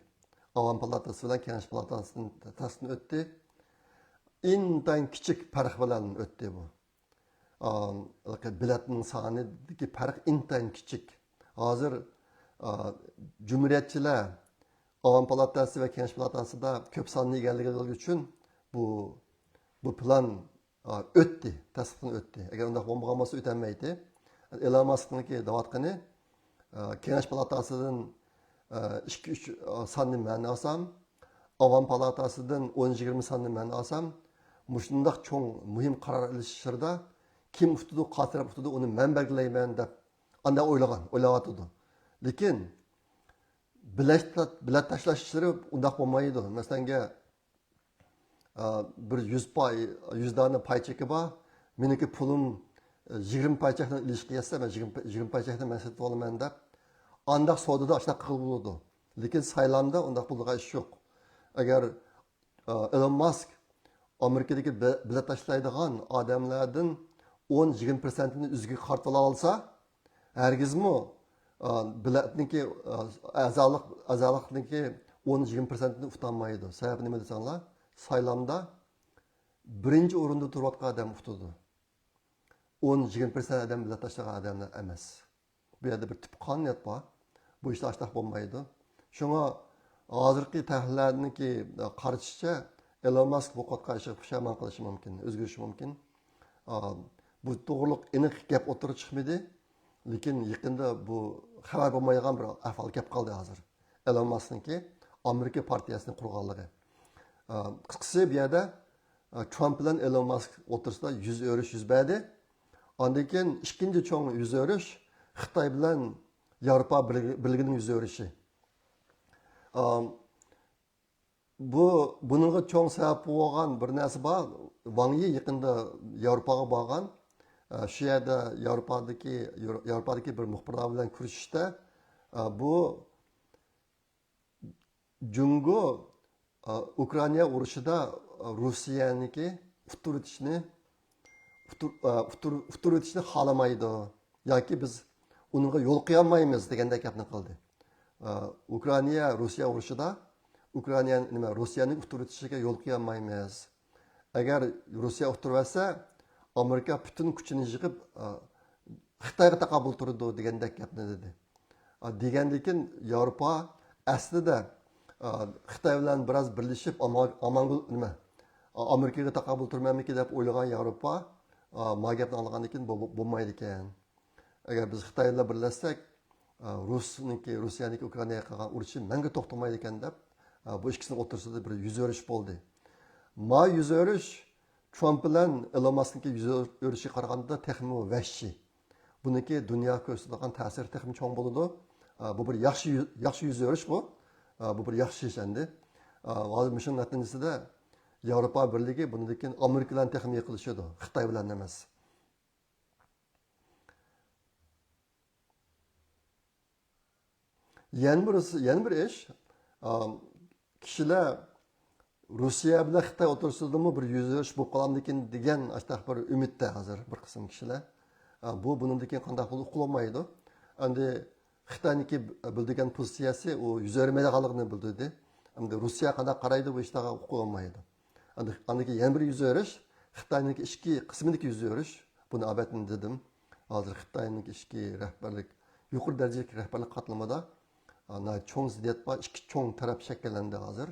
ئاۋام پالاتاسى بىلەن كېڭەش پالاتاسىدىن تەستىقتىن ئۆتتى. ئىنتايىن كىچىك پەرق بىلەن ئۆتتى بۇ. ئا، بېلەتنىڭ سانىدىكى پەرق ئىنتايىن كىچىك. ھازىر، ئا، جۇمھۇرىيەتچىلەر ئاۋام پالاتاسى ۋە كېڭەش پالاتاسىدا كۆپ ساننى ئىگىلىگەنلىكى ئۈچۈن بۇ، بۇ پىلان، ئا، ئۆتتى، تەستىقتىن ئۆتتى. ئەگەر ئۇنداق بولمىغان بولسا ئۆتەلمەيتتى. ئېلون ماسكنىڭكى دەۋاتقىنى، ئا، كېڭەش پالاتاسىدىن، ئا، ئىككى، ئۈچ، ئا، ساننى مەن ئالسام، ئاۋام پالاتاسىدىن ئون، يىگىرمە ساننى مەن ئالسام، مۇشۇنداق چوڭ مۇھىم قارار ئېلىش ئىشلىرىدا كىم ئۇتىدۇ، قايسى تەرەپ ئۇتىدۇ، ئۇنى مەن بەلگىلەيمەن دەپ ئانداق ئويلىغان، ئويلاۋاتىدۇ. لېكىن بېلەت، بېلەت تاشلاش ئىشلىرى ئۇنداق بولمايدۇ. مەسىلەنگە، ئا، بىر يۈز پاي، يۈز دانە پاي چېكى بار. مېنىڭكى پۇلۇم، ئە، يىگىرمە پاي چەكنىڭ ئىلىشقا يەتسە، مەن يىگىرمە، يىگىرمە پاي چەكنى مەن سېتىۋالىمەن دەپ، ئانداق سودىدا ئاشۇنداق قىلغىلى بولىدۇ. لېكىن سايلامدا ئۇنداق بولىدىغان ئىش يوق. ئەگەر، ئە، ئېلون ماسك ئامېرىكىدىكى بە-، بېلەت تاشلايدىغان ئادەملەردىن ئون، يىگىرمە پىرسەنتىنى ئۆزىگە قارىتىۋالالىسا، ھەرگىزمۇ، ئا، بېلەتنىڭكى، ئا، ئەزالىق، ئەزالىقنىڭكى ئون، يىگىرمە پىرسەنتىنى ئۇتالمايدۇ. سەۋەبى نېمە دېسەڭلار، سايلامدا بىرىنچى ئورۇندا تۇرۇۋاتقان ئادەم ئۇتىدۇ. ئون، يىگىرمە پىرسەنت ئادەم بېلەت تاشلىغان ئادەملەر ئەمەس. بۇ يەردە بىر تۈپ قانۇنىيەت بار. بۇ ئىشلار ئاشتاق بولمايدۇ. شۇڭا ھازىرقى تەھلىللەرنىڭكى قارىشىچە، ئېلون ماسك بۇ قىلىۋاتقان ئىشىغا پۇشايمان قىلىشى مۇمكىن، ئۆزگىرىشى مۇمكىن. ئا، بۇ توغرىلىق ئېنىق گەپ ئوتتۇرىغا چىقمىدى. لېكىن يېقىندا بۇ خەۋەر بولمايدىغان بىر ئەھۋال كەپ قالدى ھازىر. ئېلون ماسكنىڭكى ئامېرىكا پارتىيەسىنى قۇرغانلىقى. ئا، قىسقىسى، بۇ يەردە، ئا، ترامپ بىلەن ئېلون ماسك ئوتتۇرىسىدا يۈز ئۆرۈش يۈز بەردى. ئاندىن كېيىن ئىككىنچى چوڭ يۈز ئۆرۈش خىتاي بىلەن ياۋروپا بىرلىكى-، بىرلىكىنىڭ يۈز ئۆرۈشى. ئا، بۇ، بۇنىڭغا چوڭ سەۋەب بولغان بىر نەرسە بار. ۋاڭ يى يېقىندا ياۋروپاغا بارغان. ئا، شۇ يەردە ياۋروپادىكى، ياۋروپادىكى بىر مۇخبىرلار بىلەن كۆرۈشۈشتە، ئا، بۇ جۇڭگو، ئا، ئۇكرائىنا ئۇرۇشىدا، ئا، روسىيەنىڭكى ئۇتتۇرۇۋېتىشنى، ئۇتتۇر-، ئا، ئۇتتۇر-، ئۇتتۇرۇۋېتىشنى خالىمايدۇ ياكى بىز ئۇنىڭغا يول قويالمايمىز دېگەندەك گەپنى قىلدى. ئا، ئۇكرائىنا روسىيە ئۇرۇشىدا ئۇكرائىنا، نېمە، روسىيەنىڭ ئۇتتۇرۇۋېتىشىگە يول قويالمايمىز. ئەگەر روسىيە ئۇتتۇرۇۋەتسە، ئامېرىكا پۈتۈن كۈچىنى يىغىپ، ئا، خىتايغا تاقابىل تۇرىدۇ دېگەندەك گەپنى دېدى. ئا، دېگەندىن كېيىن ياۋروپا ئەسلىدە، ئا، خىتاي بىلەن بىراز بىرلىشىپ ئاما-، ئامانگۈل، نېمە، ئا، ئامېرىكىغا تاقابىل تۇرىمەنمىكىن دەپ ئويلىغان ياۋروپا، ئا، ما گەپنى ئاڭلىغاندىن كېيىن بۇ، بۇ بولمايدىكەن. ئەگەر بىز خىتاي بىلەن بىرلەشسەك، ئا، رۇسنىڭكى، روسىيەنىڭكى ئۇكرائىناغا قىلغان ئۇرۇشى مەڭگۈ توختىمايدىكەن دەپ، ئا، بۇ ئىككىسىنىڭ ئوتتۇرىسىدا بىر يۈز ئۆرۈش بولدى. ما يۈز ئۆرۈش ترامپ بىلەن ئېلون ماسكنىڭكى يۈز ئۆرۈشىگە قارىغاندا تېخىمۇ ۋەھشىي. بۇنىڭكى دۇنياغا كۆرسىتىدىغان تەسىرى تېخىمۇ چوڭ بولىدۇ. ئا، بۇ بىر ياخشى يۈ-، ياخشى يۈز ئۆرۈش بۇ. ئا، بۇ بىر ياخشى ئىش ئەمدى. ئا، ھازىر مۇشۇنىڭ نەتىجىسىدە ياۋروپا بىرلىكى بۇنىڭدىن كېيىن ئامېرىكا بىلەن تېخىمۇ يېقىنلىشىدۇ، خىتاي بىلەن ئەمەس. يەنە بىر، يەنە بىر ئىش، ئا، كىشىلەر روسىيە بىلەن خىتاي ئوتتۇرىسىدىمۇ بىر يۈز ئۆرۈش بولۇپ قالامدىكىن دېگەن ئاشتاق بىر ئۈمىدتە ھازىر بىر قىسىم كىشىلەر. ئا، بۇ بۇنىڭدىن كېيىن قانداق بولىدۇ ئۇقۇلمايدۇ. ئەمدى خىتاينىڭكى بىلدۈرگەن پوزىتسىيەسى ئۇ يۈز ئۆرمەيدىغانلىقىنى بىلدۈردى. ئەمدى روسىيە قانداق قارايدۇ بۇ ئىشلارغا ئۇقۇلمايدۇ. ئاندىن، ئاندىن كېيىن يەنە بىر يۈز ئۆرۈش، خىتاينىڭكى ئىچكى قىسمىدىكى يۈز ئۆرۈش. بۇنى ئەۋەتمە دېدىم. ھازىر خىتاينىڭكى ئىچكى رەھبەرلىك، يۇقىرى دەرىجىلىك رەھبەرلىك قاتلىمىدا، ئا، ناھايىتى چوڭ زىددىيەت بار، ئىككى چوڭ تەرەپ شەكىللەندى ھازىر.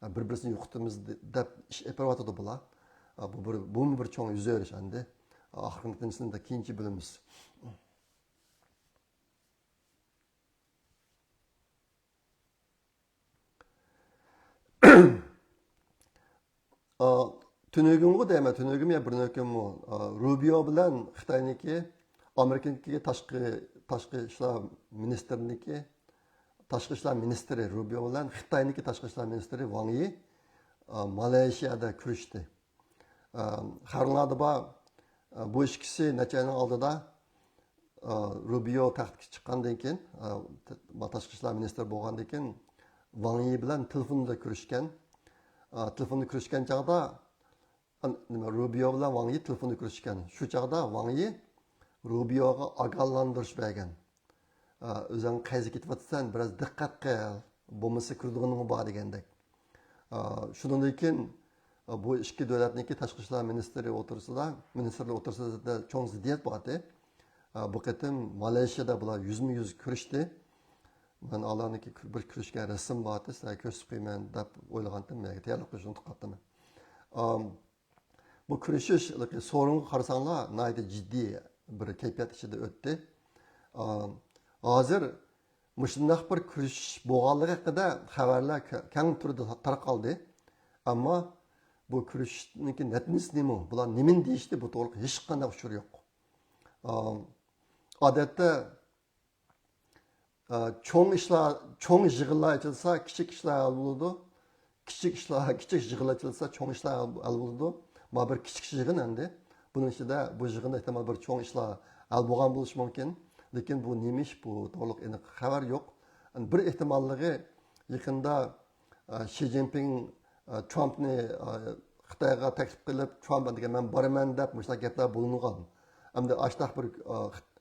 ئا، بىر-، بىرسىنى يوقىتىمىز دە-، دەپ ئىش ئېلىپ بېرىۋاتىدۇ بۇلار. ئا، بۇ بىر، بۇمۇ بىر چوڭ يۈز ئۆرۈش ئەمدى. ئا، ئاخىرقى نەتىجىسىنى كېيىنچە بىلىمىز. ئا، تۈنۈگۈنغۇ دەيمەن، تۈنۈگۈنمۇ يا بۇرۇنكىمۇ، ئا، روبىيو بىلەن خىتاينىڭكى، ئامېرىكىنىڭكى تاشقى، تاشقى ئىشلار مىنىستىرىنىڭكى، تاشقى ئىشلار مىنىستىرى روبىيو بىلەن خىتاينىڭكى تاشقى ئىشلار مىنىستىرى ۋاڭ يى، ئا، مالايشىيادا كۆرۈشتى. ئا، خەۋەرلەردە بار، ئا، بۇ ئىككىسى نەچچە ئاينىڭ ئالدىدا، ئا، روبىيو تەختكە چىققاندىن كېيىن، ئا، ت-، تاشقى ئىشلار مىنىستىرى بولغاندىن كېيىن، ۋاڭ يى بىلەن تېلېفوندا كۆرۈشكەن. ئا، تېلېفوندا كۆرۈشكەن چاغدا، ئان-، نېمە، روبىيو بىلەن ۋاڭ يى تېلېفوندا كۆرۈشكەن. شۇ چاغدا ۋاڭ يى روبىيوغا ئاگاھلاندۇرۇش بەرگەن. ئا، ئۆزۈڭ قەيزىگە كېتىۋاتىسەن، بىراز دىققەت قىل، بولمىسا كۆرىدىغىنىڭ بار دېگەندەك. ئا، شۇنىڭدىن كېيىن، ئا، بۇ ئىككى دۆلەتنىڭكى تاشقى ئىشلار مىنىستىرى ئوتتۇرىسىدا، مىنىستىرلار ئوتتۇرىسىدا چوڭ زىددىيەت بارتى. ئا، بۇ قېتىم مالايشىيادا بۇلار يۈزمۇ يۈز كۆرۈشتى. مەن ئالارنىڭكى بىر كۆرۈشكەن رەسىم بارتى، سىلەرگە كۆرسىتىپ قويىمەن دەپ ئويلىغانتىم، مەن تەييارلىق قىلىشنى ئۇنتۇپ قاپتىمەن. ئام، بۇ كۆرۈشۈش، سورۇنغا قارىساڭلار، ناھايىتى جىددىي بىر كەيپىيات ئىچىدە ئۆتتى. ئا، ھازىر مۇشۇنداق بىر كۆرۈشۈش بولغانلىقى ھەققىدە خەۋەرلەر كە-، كەڭ تۈردە تارقالدى. ئەمما بۇ كۆرۈشۈشنىڭكى نەتىجىسى نېمە؟ بۇلار نېمىنى دېيىشتى؟ بۇ توغرىلىق ھېچقانداق ئۇچۇر يوق. ئا، ئادەتتە، ئا، چوڭ ئىشلار، چوڭ يىغىنلار ئېچىلسا، كىچىك ئىشلار ھەل بولىدۇ. كىچىك ئىشلار، كىچىك يىغىنلار ئېچىلسا، چوڭ ئىشلار ھەل بولىدۇ. مانا بىر كىچىك يىغىن ئەمدى. بۇنىڭ ئىچىدە بۇ يىغىندا ئېھتىمال بىر چوڭ ئىشلار ھەل بولغان بولۇشى مۇمكىن. لېكىن بۇ نېمە ئىش؟ بۇ توغرىلىق ئېنىق خەۋەر يوق. بىر ئېھتىماللىقى يېقىندا، ئا، شى جىنپىڭ، ئا، ترامپنى، ئا، خىتايغا تەكلىپ قىلىپ، ترامپ دېگەن مەن بارىمەن دەپ مۇشۇنداق گەپلەر بولۇنغان. ئەمدى ئاشتاق بىر، ئا،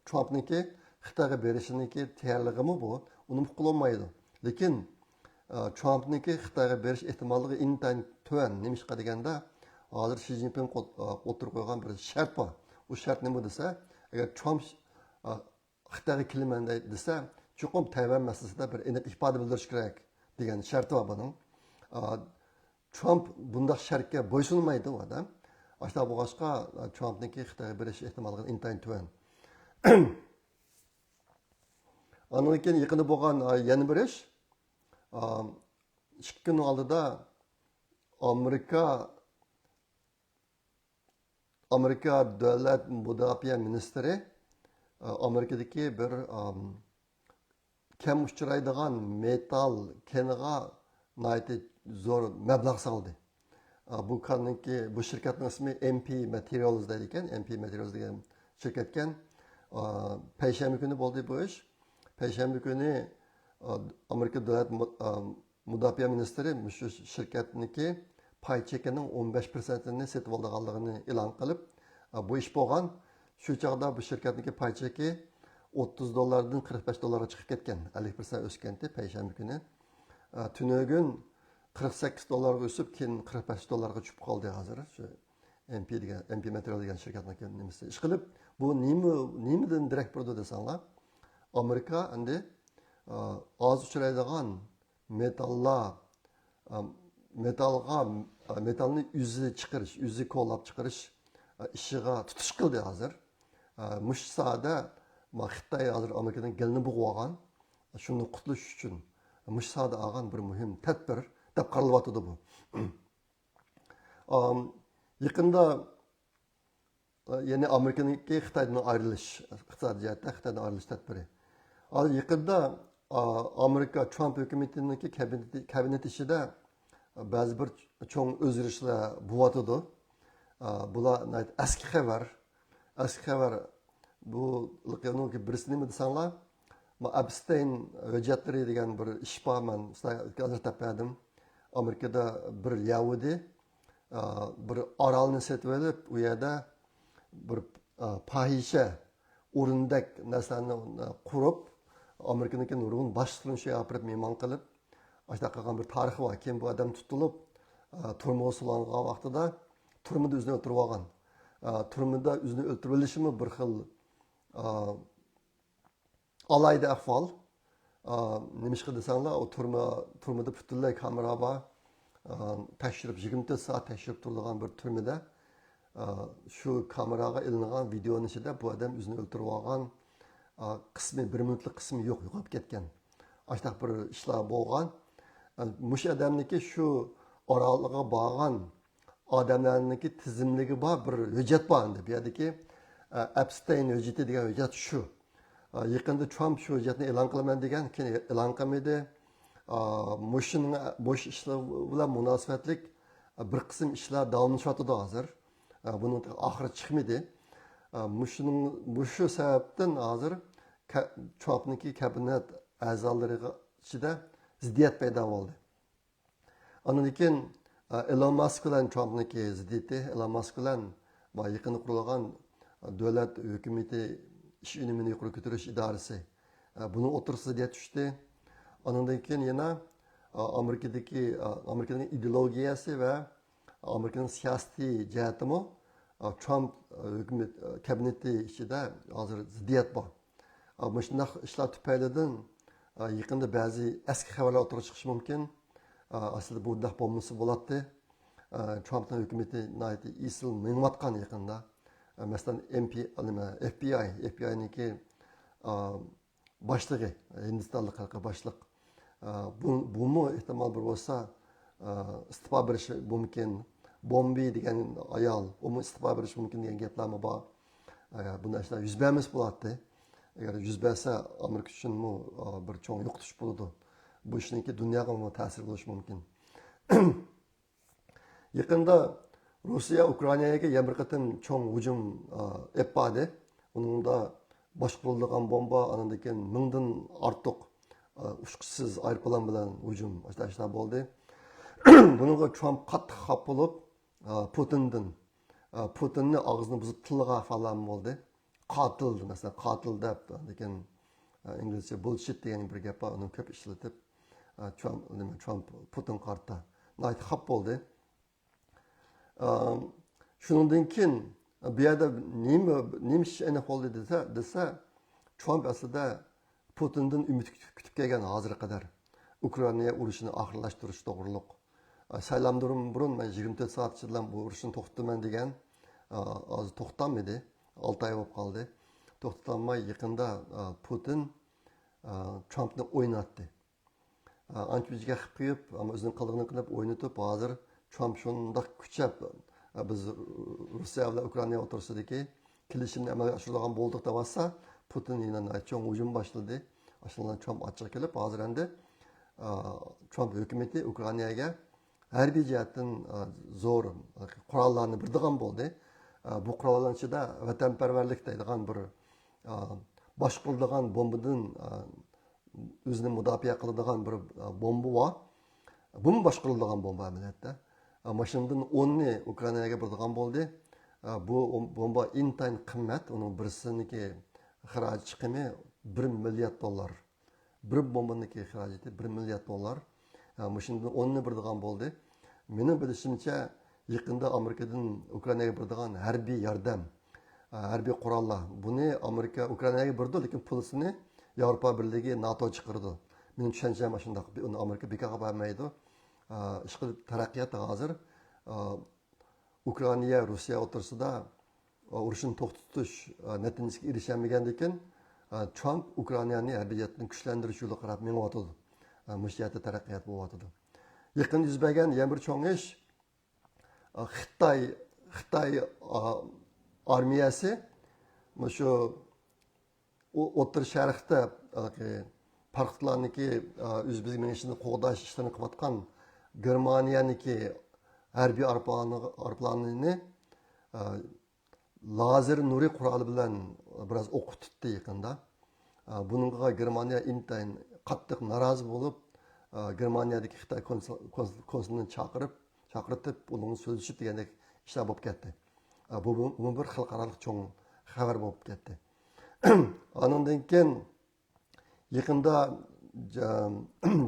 ترامپنىڭكى خىتايغا بېرىشىنىڭكى تەييارلىقىمۇ بۇ، ئۇنىمۇ قۇلانمايدۇ. لېكىن، ئا، ترامپنىڭكى خىتايغا بېرىش ئېھتىماللىقى ئىنتايىن تۆۋەن. نېمىشقا دېگەندە، ھازىر شى جىنپىڭ قوت-، ئا، ئوتتۇرىغا قويغان بىر شەرت بار. ئۇ شەرت نېمە دېسە، ئەگەر ترامپ، ئا، خىتايغا كېلىمەن دەي-، دېسە، چوقۇم تەيۋەن مەسىلىسىدە بىر ئېنىق ئىپادە بىلدۈرۈش كېرەك دېگەن شەرتى بار بۇنىڭ. ئا، ترامپ بۇنداق شەرتكە بويسۇنمايدۇ ئۇ ئادەم. ئاشۇنداق بولغاچقا، ئا، ترامپنىڭكى خىتايغا بېرىش ئېھتىماللىقى ئىنتايىن تۆۋەن. ئاندىن كېيىن يېقىندا بولغان، ئا، يەنە بىر ئىش، ئا، ئىككى كۈننىڭ ئالدىدا ئامېرىكا ئامېرىكا دۆلەت مۇداپىئە مىنىستىرى، ئامېرىكىدىكى بىر، ئام، كەم ئۇچرايدىغان مېتال كېنىغا ناھايىتى زور مەبلەغ سالدى. بۇ كاننىڭكى، بۇ شىركەتنىڭ ئىسمى ئېم پى ماتېرىيالز دەيدىكەن. ئېم پى ماتېرىيالز دېگەن شىركەتكەن. پەيشەنبە كۈنى بولدى بۇ ئىش. پەيشەنبە كۈنى، ئامېرىكا دۆلەت مۇ-، مۇداپىئە مىنىستىرى مۇشۇ شىركەتنىڭكى پاي چېكىنىڭ ئون بەش پىرسەنتىنى سېتىۋالىدىغانلىقىنى ئېلان قىلىپ، بۇ ئىش بولغان. شۇ چاغدا بۇ شىركەتنىڭكى پاي چېكى ئوتتۇز دوللاردىن قىرىق بەش دوللارغا چىقىپ كەتكەن، ئەللىك پىرسەنت ئۆسكەنتى پەيشەنبە كۈنى. تۈنۈگۈن قىرىق سەككىز دوللارغا ئۆسۈپ، كېيىن قىرىق بەش دوللارغا چۈشۈپ قالدى ھازىر. شۇ ئېم پى دېگەن، ئېم پى ماتېرىيال دېگەن شىركەتنىڭكى نېمىسى. ئىشقىلىپ، بۇ نېمە، نېمىدىن دېرەك بېرىدۇ دېسەڭلار، ئامېرىكا ئەمدى، ئا، ئاز ئۇچرايدىغان مېتاللار، ئا، مېتالغا، ئا، مېتالنى ئۆزى چىقىرىش، ئۆزى كولاپ چىقىرىش، ئا، ئىشىغا تۇتۇش قىلدى ھازىر. ئا، مۇشۇ ساھەدە، ما، خىتاي ھازىر ئامېرىكىدىن گېلىنى بوغۇۋالغان. شۇنى قۇتۇلۇش ئۈچۈن مۇشۇ ساھەدە ئالغان بىر مۇھىم تەدبىر دەپ قارىلىۋاتىدۇ بۇ. ئام، يېقىندا، ئا، يەنى ئامېرىكىنىڭكى خىتايدىن ئايرىلىش، ئىقتىسادىي جەھەتتە خىتايدىن ئايرىلىش تەدبىرى. ھازىر يېقىندا، ئا، ئامېرىكا ترامپ ھۆكۈمىتىنىڭكى كابىنېتى، كابىنېت ئىچىدە بەزى بىر چوڭ ئۆزگىرىشلەر بولۇۋاتىدۇ. ئا، بۇلار ناھايىتى ئەسكى خەۋەر. ئەسكى خەۋەر، بۇ، بۇنىڭكى بىرسى نېمە دېسەڭلار، ما ئەپستەين ھۆججەتلىرى دېگەن بىر ئىش بار، مەن سىلەرگە ھازىر دەپ بەردىم. ئامېرىكىدا بىر يەھۇدىي، ئا، بىر ئارالنى سېتىۋېلىپ، ئۇ يەردە بىر، ئا، پاھىشە ئورۇندەك نەرسىلەرنى، ئا، قۇرۇپ، ئامېرىكىنىڭكى نۇرغۇن باشلىقلىرىنى شۇ يەرگە ئاپىرىپ مېھمان قىلىپ، ئاشۇنداق قىلغان بىر تارىخى بار. كېيىن بۇ ئادەم تۇتۇلۇپ، ئا، تۈرمىگە سولانغان ۋاقتىدا تۈرمىدە ئۆزىنى ئۆلتۈرۈۋالغان. ئا، تۈرمىدە ئۆزىنى ئۆلتۈرۈۋېلىشىمۇ بىر خىل، ئا، ئالاھىدە ئەھۋال. ئا، نېمىشقا دېسەڭلار، ئۇ تۈرمە، تۈرمىدە پۈتۈنلەي كامېرا بار. ئا، تەكشۈرۈپ، يىگىرمە تۆت سائەت تەكشۈرۈپ تۇرىدىغان بىر تۈرمىدە، ئا، شۇ كامېراغا ئېلىنغان ۋىدېئونىڭ ئىچىدە بۇ ئادەم ئۆزىنى ئۆلتۈرۈۋالغان، ئا، قىسمى، بىر مىنۇتلۇق قىسمى يوق، يوقاپ كەتكەن. ئاشۇنداق بىر ئىشلار بولغان. ئا، مۇشۇ ئادەمنىڭكى شۇ ئارالغا بارغان ئادەملەرنىڭكى تىزىملىكى بار بىر ھۆججەت بار ئەمدى. بۇ يەردىكى، ئە، ئەپستەين ھۆججىتى دېگەن ھۆججەت شۇ. ئە، يېقىندا ترامپ شۇ ھۆججەتنى ئېلان قىلىمەن دېگەن، كېيىن ئېلان قىلمىدى. ئە، مۇشۇنىڭ، مۇشۇ ئىشلار بىلەن مۇناسىۋەتلىك، ئە، بىر قىسىم ئىشلار داۋاملىشىۋاتىدۇ ھازىر. ئە، بۇنىڭ ئاخىرى چىقمىدى. ئە، مۇشۇنىڭ، مۇشۇ سەۋەبتىن ھازىر كە-، ترامپنىڭكى كابىنېت ئەزالىرىغا ئىچىدە زىددىيەت پەيدا بولدى. ئاندىن كېيىن، ئە، ئېلون ماسك بىلەن ترامپنىڭكى زىددىيىتى، ئېلون ماسك بىلەن، ما، يېقىندا قۇرۇلغان دۆلەت ھۆكۈمىتى ئىش ئۈنۈمىنى يۇقىرى كۆتۈرۈش ئىدارىسى، ئە، بۇنىڭ ئوتتۇرىسىدا زىددىيەت چۈشتى. ئاندىن كېيىن يەنە، ئە، ئامېرىكىدىكى، ئە، ئامېرىكىنىڭ ئىدېئولوگىيەسى ۋە ئامېرىكىنىڭ سىياسىتى جەھەتتىمۇ، ئە، ترامپ، ئە، ھۆكۈمەت، ئە، كابىنېتى ئىچىدە ھازىر زىددىيەت بار. ئا، مۇشۇنداق ئىشلار تۈپەيلىدىن، ئا، يېقىندا بەزى ئەسكى خەۋەرلەر ئوتتۇرىغا چىقىشى مۇمكىن. ئا، ئەسلىدە بۇنداق بولمىسا بولاتتى. ئا، ترامپنىڭ ھۆكۈمىتى ناھايىتى ئېسىل مېڭىۋاتقان يېقىندا. ئا، مەسىلەن، ئېم پى، نېمە، ئېف بى ئاي، ئېف بى ئاينىڭكى، ئا، باشلىقى، ھىندىستانلىق ھېلىقى باشلىق. ئا، بۇ، بۇمۇ ئېھتىمال بىر بولسا، ئا، ئىستېپا بېرىشى مۇمكىن. بومبى دېگەن ئايال، ئۇمۇ ئىستېپا بېرىشى مۇمكىن دېگەن گەپلەرمۇ بار. ئەگەر بۇنداق ئىشلار يۈز بەرمىسە بولاتتى. ئەگەر يۈز بەرسە، ئامېرىكا ئۈچۈنمۇ، ئا، بىر چوڭ يوقىتىش بولىدۇ. بۇ ئىشنىڭكى دۇنياغىمۇ تەسىرى بولۇشى مۇمكىن. يېقىندا روسىيە ئۇكرائىناگە يەنە بىر قېتىم چوڭ ھۇجۇم، ئا، ئېلىپ باردى. ئۇنىڭدا باشقۇرۇلىدىغان بومبا، ئاندىن كېيىن مىڭدىن ئارتۇق، ئا، ئۇچقۇچىسىز ئايروپىلان بىلەن ھۇجۇم، ئاشۇنداق ئىشلار بولدى. بۇنىڭغا ترامپ قاتتىق خاپا بولۇپ، ئا، پۇتىندىن، ئا، پۇتىننى ئاغزىنى بۇزۇپ تىللىغان ئەھۋاللارمۇ بولدى. قاتىل، مەسىلەن، قاتىل دەپ، لېكىن، ئا، ئىنگلىزچە بۇلشىت دېگەن بىر گەپ بار، ئۇنى كۆپ ئىشلىتىپ، ئا، ترامپ، نېمە، ترامپ پۇتىنغا قارىتا ناھايىتى خاپا بولدى. ئا، شۇنىڭدىن كېيىن بۇ يەردە نېمە، نېمە ئىش ئېنىق بولدى دېسە، دېسە، ترامپ ئەسلىدە پۇتىندىن ئۈمىد كۈتۈپ، كۈتۈپ كەلگەن ھازىرغا قەدەر ئۇكرائىنا ئۇرۇشىنى ئاخىرلاشتۇرۇش توغرۇلۇق. ئا، سايلامدىن بۇرۇن مەن يىگىرمە تۆت سائەت ئىچىدىلا بۇ ئۇرۇشنى توختىتىمەن دېگەن. ئا، ھازىر توختامىدى. ئالتە ئاي بولۇپ قالدى. توختىتالماي يېقىندا، ئا، پۇتىن، ئا، ترامپنى ئويناتتى. ئا، ئانچە-مۇنچە گەپ قىلىپ، ئەمما ئۆزىنىڭ قىلغىنىنى قىلىپ، ئوينىتىپ، ھازىر ترامپ شۇنداق كۈچەپ، ئا، بىز روسىيە بىلەن ئۇكرائىنا ئوتتۇرىسىدىكى كېلىشىمنى ئەمەلگە ئاشۇرىدىغان بولدۇق دەۋاتسا، پۇتىن يەنە ناھايىتى چوڭ ھۇجۇم باشلىدى. ئاشۇندىن ترامپ ئاچچىقى كېلىپ، ھازىر ئەمدى، ئا، ترامپ ھۆكۈمىتى ئۇكرائىناگە ھەربىي جەھەتتىن، ئا، زور، ئا، قوراللارنى بېرىدىغان بولدى. ئا، بۇ قوراللارنىڭ ئىچىدە ۋەتەنپەرۋەرلىك دەيدىغان بىر، ئا، باشقۇرۇلىدىغان بومبىدىن، ئا، ئۆزىنى مۇداپىئە قىلىدىغان بىر، ئا، بومبا بار. بۇمۇ باشقۇرۇلىدىغان بومبا ئەمەلىيەتتە. ئا، ماشىنىدىن ئوننى ئۇكرائىناگە بېرىدىغان بولدى. ئا، بۇ بومبا ئىنتايىن قىممەت. ئۇنىڭ بىرسىنىڭكى خىراج چىقىمى بىر مىليارد دوللار. بىر بومبىنىڭكى خىراجىتى بىر مىليارد دوللار. ئا، مۇشۇندىن ئوننى بېرىدىغان بولدى. مېنىڭ بىلىشىمچە، يېقىندا ئامېرىكىدىن ئۇكرائىناگە بېرىدىغان ھەربىي ياردەم، ئا، ھەربىي قوراللار، بۇنى ئامېرىكا ئۇكرائىناگە بېرىدۇ، لېكىن پۇلىسىنى ياۋروپا بىرلىكى، ناتو چىقىرىدۇ. مېنىڭ چۈشەنچەم ئاشۇنداق. ئۇنى ئامېرىكا بىكارغا بەرمەيدۇ. ئا، ئىشقىلىپ تەرەققىيات ھازىر، ئا، ئۇكرائىنا، روسىيە ئوتتۇرىسىدا، ئا، ئۇرۇشنى توختىتىش، ئا، نەتىجىسىگە ئېرىشەلمىگەندىكىن، ئا، ترامپ ئۇكرائىنانى ھەربىي جەھەتتىن كۈچلەندۈرۈش يولىغا قاراپ مېڭىۋاتىدۇ. ئا، مۇشۇ جەھەتتە تەرەققىيات بولۇۋاتىدۇ. يېقىندا يۈز بەرگەن يەنە بىر چوڭ ئىش، ئا، خىتاي، خىتاي، ئا، ئارمىيەسى مۇشۇ ئو-، ئوتتۇرا شەرقتە، ھېلىقى پارخودلارنىڭكى، ئا، ئۆزى بىزگە مېڭىشىنى قوغداش ئىشلىرىنى قىلىۋاتقان گېرمانىيەنىڭكى ھەربىي ئايروپىلانى، ئايروپىلانىنى، ئا، لازېر نۇرى قورالى بىلەن بىراز ئوققا تۇتتى يېقىندا. ئا، بۇنىڭغا گېرمانىيە ئىنتايىن قاتتىق نارازى بولۇپ، ئا، گېرمانىيەدىكى خىتاي كونسۇل-، كونسۇل-، كونسۇلىنى چاقىرىپ، چاقىرتىپ، ئۇنىڭغا سۆزلىشىپ دېگەندەك ئىشلار بولۇپ كەتتى. ئا، بۇ، بۇ، بۇمۇ بىر خەلقئارالىق چوڭ خەۋەر بولۇپ كەتتى. ئانىڭدىن كېيىن يېقىندا جە-،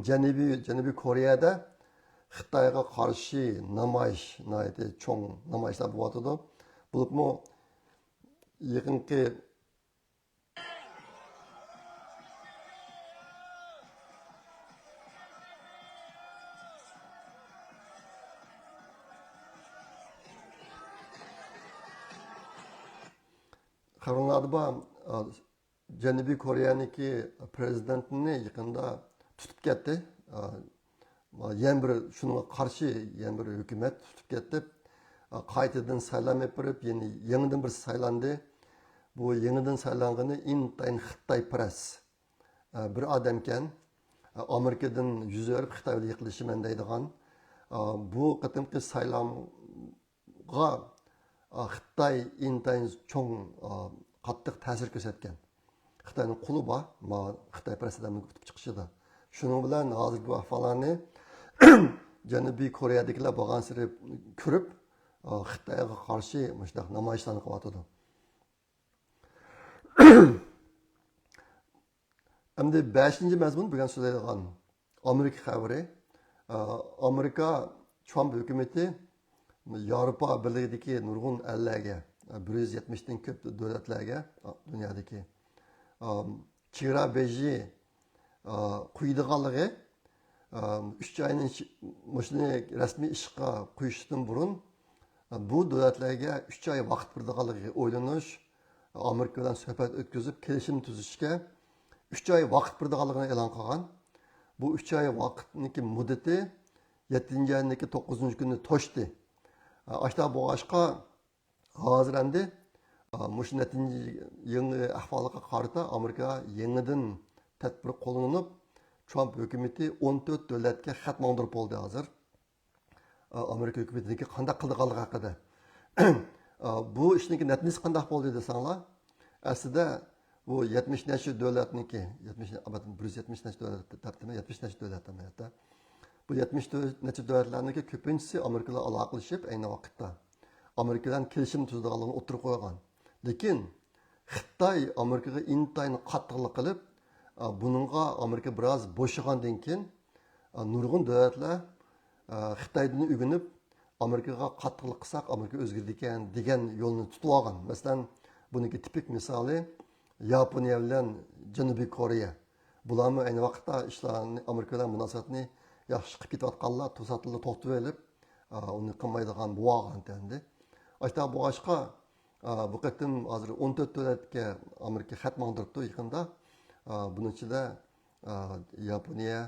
جەنۇبىي، جەنۇبىي كورېيەدە خىتايغا قارشى نامايىش، ناھايىتى چوڭ نامايىشلار بولۇۋاتىدۇ. بولۇپمۇ يېقىنقى خەۋەرلەردە بار، ئا، جەنۇبىي كورېيەنىڭكى پرېزىدېنتىنى يېقىندا تۇتۇپ كەتتى. ئا، يەنە بىر شۇنىڭغا قارشى يەنە بىر ھۆكۈمەت تۇتۇپ كەتتى. ئا، قايتىدىن سايلام ئېلىپ بېرىپ، يەنە يېڭىدىن بىرسى سايلاندى. بۇ يېڭىدىن سايلانغىنى ئىنتايىن خىتايپەرەس، ئا، بىر ئادەمكەن. ئا، ئامېرىكىدىن يۈز ئۆرۈپ خىتاي بىلەن يېقىنلىشىمەن دەيدىغان. ئا، بۇ قېتىمقى سايلام غا، ئا، خىتاي ئىنتايىن چوڭ، ئا، قاتتىق تەسىر كۆرسەتكەن. خىتاينىڭ قولى بار، ما، خىتايپەرەس ئادەمنىڭ ئۇتۇپ چىقىشىدا. شۇنىڭ بىلەن ھازىر بۇ ئەھۋاللارنى جەنۇبىي كورېيەدىكىلەر بارغانسېرى كۆرۈپ، ئا، خىتايغا قارشى مۇشۇنداق نامايىشلارنى قىلىۋاتىدۇ. ئەمدى بەشىنچى مەزمۇن، بۈگۈن سۆزلەيدىغان ئامېرىكا خەۋىرى. ئا، ئامېرىكا ترامپ ھۆكۈمىتى ياۋروپا بىرلىكىدىكى نۇرغۇن ئەللەرگە، بىر يۈز يەتمىشتىن كۆپ دۆلەتلەرگە، دۇنيادىكى، ئا، چېگرا بېجى، ئا، قويىدىغانلىقى، ئا، ئۈچ ئاينىڭ ئىچى-، مۇشۇنى رەسمىي ئىشقا قويۇشتىن بۇرۇن، بۇ دۆلەتلەرگە ئۈچ ئاي ۋاقىت بېرىدىغانلىقىغا ئويلىنىش، ئامېرىكا بىلەن سۆھبەت ئۆتكۈزۈپ، كېلىشىم تۈزۈشكە ئۈچ ئاي ۋاقىت بېرىدىغانلىقىنى ئېلان قىلغان. بۇ ئۈچ ئاي ۋاقىتنىڭكى مۇددىتى يەتتىنچى ئاينىڭكى توققۇزىنچى كۈنى توشتى. ئاشتا بولغاچقا، ھازىر ئەمدى، ئا، مۇشۇ نەتىجە، يېڭى ئەھۋالغا قارىتا ئامېرىكا يېڭىدىن تەدبىر قوللىنىپ، ترامپ ھۆكۈمىتى ئون تۆت دۆلەتكە خەت ماڭدۇرۇپ بولدى ھازىر. ئا، ئامېرىكا ھۆكۈمىتىنىڭكى قانداق قىلىدىغانلىقى ھەققىدە. ئا، بۇ ئىشنىڭكى نەتىجىسى قانداق بولدى دېسەڭلار، ئەسلىدە بۇ يەتمىش نەچچە دۆلەتنىڭكى، يەتمىش، بىر يۈز يەتمىش نەچچە دۆلەت دەپتىمەن، يەتمىش نەچچە دۆلەت ئەمەلىيەتتە. بۇ يەتمىش نەچچە دۆلەتلەرنىڭكى كۆپىنچىسى ئامېرىكا بىلەن ئالاقىلىشىپ، ئەينى ۋاقىتتا ئامېرىكا بىلەن كېلىشىم تۈزىدىغانلىقىنى ئوتتۇرىغا قويغان. لېكىن خىتاي ئامېرىكىغا ئىنتايىن قاتتىقلىق قىلىپ، ئا، بۇنىڭغا ئامېرىكا بىراز بوشىغاندىن كېيىن، ئا، نۇرغۇن دۆلەتلەر، ئا، خىتايدىن ئۆگىنىپ، ئامېرىكىغا قاتتىقلىق قىلساق، ئامېرىكا ئۆزگىرىدىكەن دېگەن يولنى تۇتۇۋالغان. مەسىلەن، بۇنىڭكى تىپىك مىسالى ياپونىيە بىلەن جەنۇبىي كورېيە. بۇلارمۇ ئەينى ۋاقىتتا ئىشلارنى، ئامېرىكا بىلەن مۇناسىۋەتنى ياخشى قىلىپ كېتىۋاتقانلار، توساتتىنلا توختىتىۋېلىپ، ئا، ئۇنى قىلمايدىغان بولۇۋالغان ئەمدى. ئاشۇنداق بولغاچقا، ئا، بۇ قېتىم ھازىر ئون تۆت دۆلەتكە ئامېرىكا خەت ماڭدۇرۇپتۇ يېقىندا. ئا، بۇنىڭ ئىچىدە، ئا، ياپونىيە،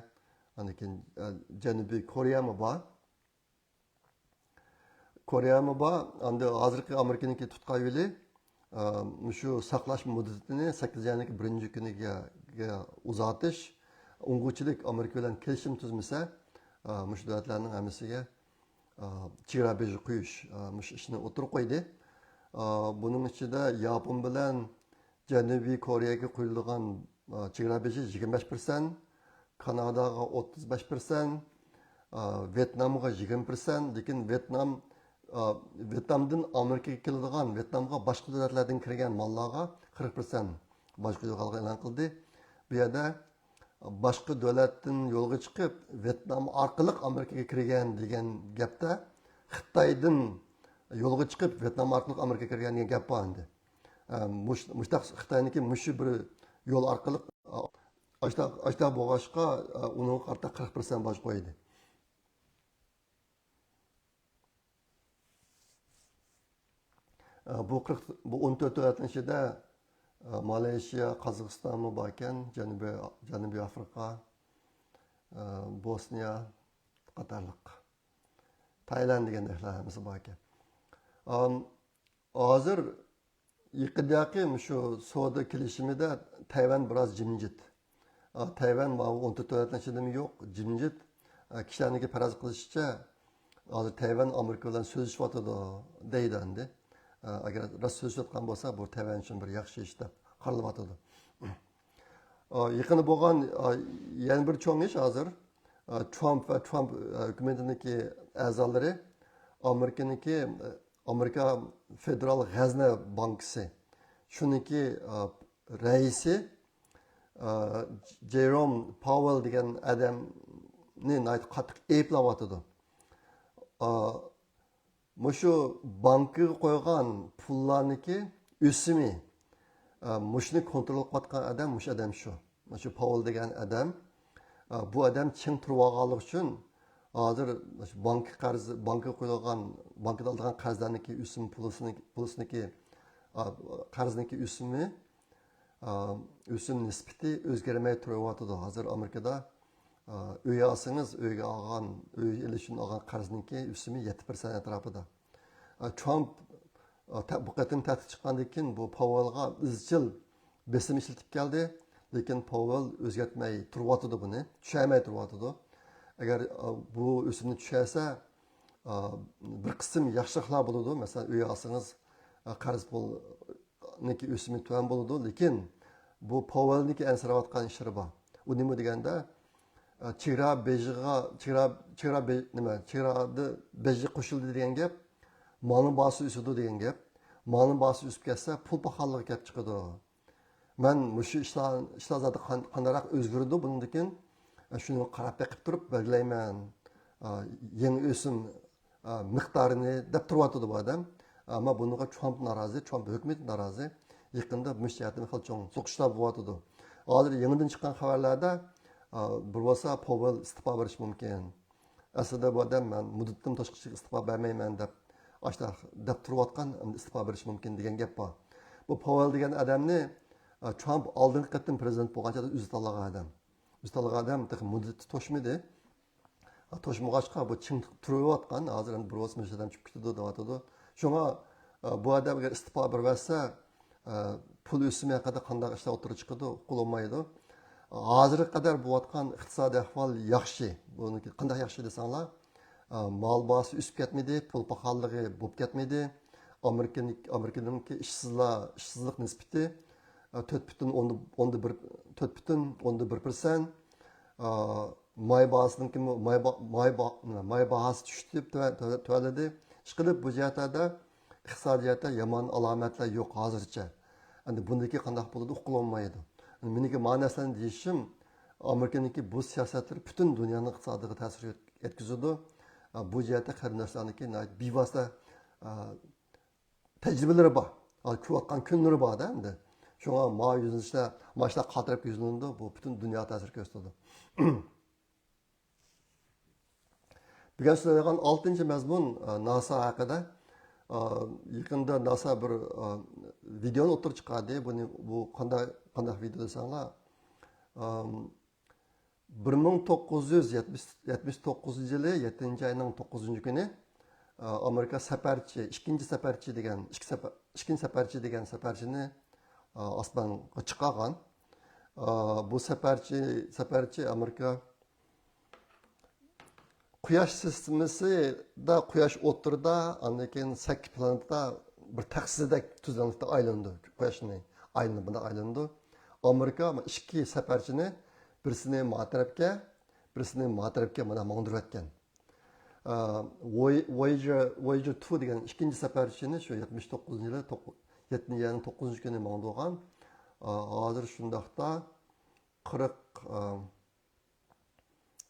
ئاندىن كېيىن، ئا، جەنۇبىي كورېيەمۇ بار. كورېيەمۇ بار. ئەمدى ھازىرقى ئامېرىكىنىڭكى تۇتقايۋىلى، ئا، مۇشۇ ساقلاش مۇددىتىنى سەككىز ئاينىڭكى بىرىنچى كۈنىگە، گە ئۇزارتىش، ئۇنىڭغىچىلىك ئامېرىكا بىلەن كېلىشىم تۈزمىسە، ئا، مۇشۇ دۆلەتلەرنىڭ ھەممىسىگە، ئا، چېگرا بېجى قويۇش، ئا، مۇشۇ ئىشنى ئوتتۇرىغا قويدى. ئا، بۇنىڭ ئىچىدە ياپون بىلەن جەنۇبىي كورېيەگە قويۇلىدىغان، ئا، چېگرا بېجى يىگىرمە بەش پىرسەنت، كاناداغا ئوتتۇز بەش پىرسەنت، ئا، ۋيېتنامغا يىگىرمە پىرسەنت، لېكىن ۋيېتنام، ئا، ۋيېتنامدىن ئامېرىكىغا كېلىدىغان، ۋيېتنامغا باشقا دۆلەتلەردىن كىرگەن ماللارغا قىرىق پىرسەنت باج قويىدىغانلىقىنى ئېلان قىلدى. بۇ يەردە باشقا دۆلەتتىن يولغا چىقىپ، ۋيېتنام ئارقىلىق ئامېرىكىغا كىرگەن دېگەن گەپتە خىتايدىن يولغا چىقىپ، ۋيېتنام ئارقىلىق ئامېرىكىغا كىرگەن دېگەن گەپ بار ئەمدى. ئە، مۇش-، مۇشتاق خىتاينىڭكى مۇشۇ بىر يول ئارقىلىق، ئە، ئاشتا-، ئاشتا بولغاچقا، ئە، ئۇنىڭغا قارىتا قىرىق پىرسەنت باج قويدى. ئە، بۇ قىرىق، بۇ ئون تۆت دۆلەتنىڭ ئىچىدە، ئە، مالايشىيا، قازاقىستانمۇ باركەن، جەنۇبىي، جەنۇبىي ئافرىقا، ئە، بوسنىيە قاتارلىق. تايلاند دېگەندەكلەر ھەممىسى باركەن. ئام، ھازىر يېقىندىكى مۇشۇ سودا كېلىشىمىدە تەيۋەن بىراز جىمجىت. ئا، تەيۋەن ماۋۇ ئون تۆت دۆلەتنىڭ ئىچىدىمۇ يوق، جىمجىت. ئا، كىشىلەرنىڭكى پەرەز قىلىشىچە، ھازىر تەيۋەن ئامېرىكا بىلەن سۆزلىشىۋاتىدۇ دەيدۇ ئەمدى. ئا، ئەگەر راست سۆزلىشىۋاتقان بولسا، بۇ تەيۋەن ئۈچۈن بىر ياخشى ئىش دەپ قارىلىۋاتىدۇ. ئا، يېقىندا بولغان، ئا، يەنە بىر چوڭ ئىش ھازىر، ئا، ترامپ ۋە ترامپ، ئا، ھۆكۈمىتىنىڭكى ئەزالىرى ئامېرىكىنىڭكى، ئامېرىكا فېدېرال غەزنە بانكىسى، شۇنىڭكى، ئا، رەئىسى، ئا، جېروم پاۋېل دېگەن ئادەمنى ناھايىتى قاتتىق ئەيىبلەۋاتىدۇ. ئا، مۇشۇ بانكىغا قويغان پۇللارنىڭكى ئۆسۈمى، ئە، مۇشۇنى كونترول قىلىۋاتقان ئادەم مۇشۇ ئادەم شۇ. مۇشۇ پاۋېل دېگەن ئادەم، ئە، بۇ ئادەم چىڭ تۇرۇۋالغانلىقى ئۈچۈن ھازىر مۇشۇ بانكا قەرز، بانكىغا قويۇلغان، بانكىدا ئالىدىغان قەرزلەرنىڭكى ئۆسۈم پۇلىسىنىڭ، پۇلىسىنىڭكى، ئە، قەرزنىڭكى ئۆسۈمى ئا، ئۆسۈم نىسبىتى ئۆزگەرمەي تۇرۇۋاتىدۇ. ھازىر ئامېرىكىدا، ئا، ئۆي ئالسىڭىز، ئۆيگە ئالغان، ئۆي ئېلىش ئۈچۈن ئالغان قەرزنىڭكى ئۆسۈمى يەتتە پىرسەنت ئەتراپىدا. ئا، ترامپ، ئا، تە-، بۇ قېتىم تەھدىت چىققاندىن كېيىن بۇ پاۋېلغا ئىزچىل بېسىم ئىشلىتىپ كەلدى. لېكىن پاۋېل ئۆزگەرتمەي تۇرۇۋاتىدۇ بۇنى، چۈشۈرمەي تۇرۇۋاتىدۇ. ئەگەر، ئا، بۇ ئۆسۈمنى چۈشۈرسە، ئا، بىر قىسىم ياخشىلىقلار بولىدۇ. مەسىلەن، ئۆي ئالسىڭىز، ئا، قەرز پۇل نىكى ئۆسۈمى تۆۋەن بولىدۇ، لېكىن بۇ پاۋېلنىڭكى ئەنسىرەۋاتقان ئىشلىرى بار. ئۇ نېمە دېگەندە، ئە، چېگرا بېجىغا، چېگرا، چېگرا بې-، نېمە، چېگرادا بېجى قوشۇلدى دېگەن گەپ، مالنىڭ باھاسى ئۆسىدۇ دېگەن گەپ. مالنىڭ باھاسى ئۆسۈپ كەتسە، پۇل پاخاللىقى كەپ چىقىدۇ. مەن مۇشۇ ئىشلار، ئىشلار زادى قان-، قانداقراق ئۆزگىرىدۇ بۇنىڭدىن كېيىن، ئە، شۇنى قاراپ بېقىپ تۇرۇپ بەلگىلەيمەن. ئە، يېڭى ئۆسۈم ئا، مىقدارىنى دەپ تۇرۇۋاتىدۇ بۇ ئادەم. ئەمما بۇنىڭغا ترامپ نارازى، ترامپ ھۆكۈمىتى نارازى. يېقىندا مۇشۇ جەھەتتىن خېلى چوڭ سوقۇشلار بولۇۋاتىدۇ. ھازىر يېڭىدىن چىققان خەۋەرلەردە، ئا، بىر بولسا پاۋېل ئىستېپا بېرىشى مۇمكىن. ئەسلىدە بۇ ئادەم مەن مۇددىتىم توشقۇچە ئىستېپا بەرمەيمەن دەپ، ئاشۇنداق دەپ تۇرۇۋاتقان، ئەمدى ئىستېپا بېرىشى مۇمكىن دېگەن گەپ بار. بۇ پاۋېل دېگەن ئادەمنى، ئا، ترامپ ئالدىنقى قېتىم پرېزىدېنت بولغان چاغدا ئۆزى تاللىغان ئادەم. ئۆزى تاللىغان ئادەم تېخى مۇددىتى توشمىدى. توشمىغاچقا بۇ چىڭ تۇرۇۋاتقان، ھازىر ئەمدى بىر بولسا مۇشۇ ئادەم چۈشۈپ كېتىدۇ دەۋاتىدۇ. شۇڭا، ئە، بۇ ئادەمگە ئىستېپا بېرىۋەتسە، ئە، پۇل ئۆسۈمى ھەققىدە قانداق ئىشلار ئوتتۇرىغا چىقىدۇ، ئۇقۇلمايدۇ. ھازىرغا قەدەر بولۇۋاتقان ئىقتىسادىي ئەھۋال ياخشى. بۇنىڭكى قانداق ياخشى دېسەڭلار، ئە، مال باھاسى ئۆسۈپ كەتمىدى، پۇل پاخاللىقى بولۇپ كەتمىدى. ئامېرىكىنىڭ، ئامېرىكىنىڭكى ئىشسىزلار، ئىشسىزلىق نىسبىتى، ئە، تۆت پۈتۈن ئوندىن، ئوندىن بىر، تۆت پۈتۈن ئوندىن بىر پىرسەنت. ئا، ماي باھاسىنىڭكىمۇ، ماي با-، ماي با-، ماي باھاسى چۈشتى، تۆۋە-، تۆۋە-، تۆۋەنلىدى. ئىشقىلىپ، بۇ جەھەتلەردە ئىقتىسادىي جەھەتتە يامان ئالامەتلەر يوق ھازىرچە. ئەمدى بۇندىكى قانداق بولىدۇ، ئۇقۇلمايدۇ. مېنىڭكى مانا نەرسىلەرنى دېيىشىم، ئامېرىكىنىڭكى بۇ سىياسەتلىرى پۈتۈن دۇنيانىڭ ئىقتىسادىغا تەسىر يەتكۈزىدۇ. ئا، بۇ جەھەتتە قېرىنداشلارنىڭكى ناھايىتى بىۋاسىتە، ئا، تەجرىبىلىرى بار. ھازىر كۆرۈۋاتقان كۈنلىرى بار-دە ئەمدى. شۇڭا ماڭا يۈزلىنىشلەر، مانا شۇنداق قاتراپ يۈزلىنىدۇ. بۇ پۈتۈن دۇنياغا تەسىر كۆرسىتىدۇ. بۈگۈن سۆزلەيدىغان ئالتىنچى مەزمۇن، ئە، ناسا ھەققىدە. ئە، يېقىندا ناسا بىر، ئە، ۋىدېئونى ئوتتۇرىغا چىقاردى. بۇنى، بۇ قانداق، قانداق ۋىدېئو دېسەڭلار، ئەم، بىر مىڭ توققۇز يۈز يەتمىش، يەتمىش توققۇزىنچى يىلى يەتتىنچى ئاينىڭ توققۇزىنچى كۈنى، ئە، ئامېرىكا سەپەرچى، ئىككىنچى سەپەرچى دېگەن، ئىككى سەپە-، ئىككىنچى سەپەرچى دېگەن سەپەرچىنى، ئە، ئاسمانغا چىقارغان. ئە، بۇ سەپەرچى، سەپەرچى ئامېرىكا قۇياش سىستېمىسىدا، قۇياش ئوتتۇرىدا، ئاندىن كېيىن سەككىز پلانېتا بىر تەخسىدەك تۈزلەڭلىكتە ئايلىنىدۇ. قۇياشنى ئايلىنىپ، بۇنداق ئايلىنىدۇ. ئامېرىكا ئىككى سەپەرچىنى، بىرسىنى ما تەرەپكە، بىرسىنى ما تەرەپكە مانا ماڭدۇرۇۋەتكەن. ئە، ۋوي-، ۋويېجېر، ۋويېجېر تۇ دېگەن ئىككىنچى سەپەرچىنى شۇ يەتمىش توققۇزىنچى يىلى توق-، يەتتىنچى ئاينىڭ توققۇزىنچى كۈنى ماڭدۇرغان. ئە، ھازىر شۇنداقتا قىرىق، ئە،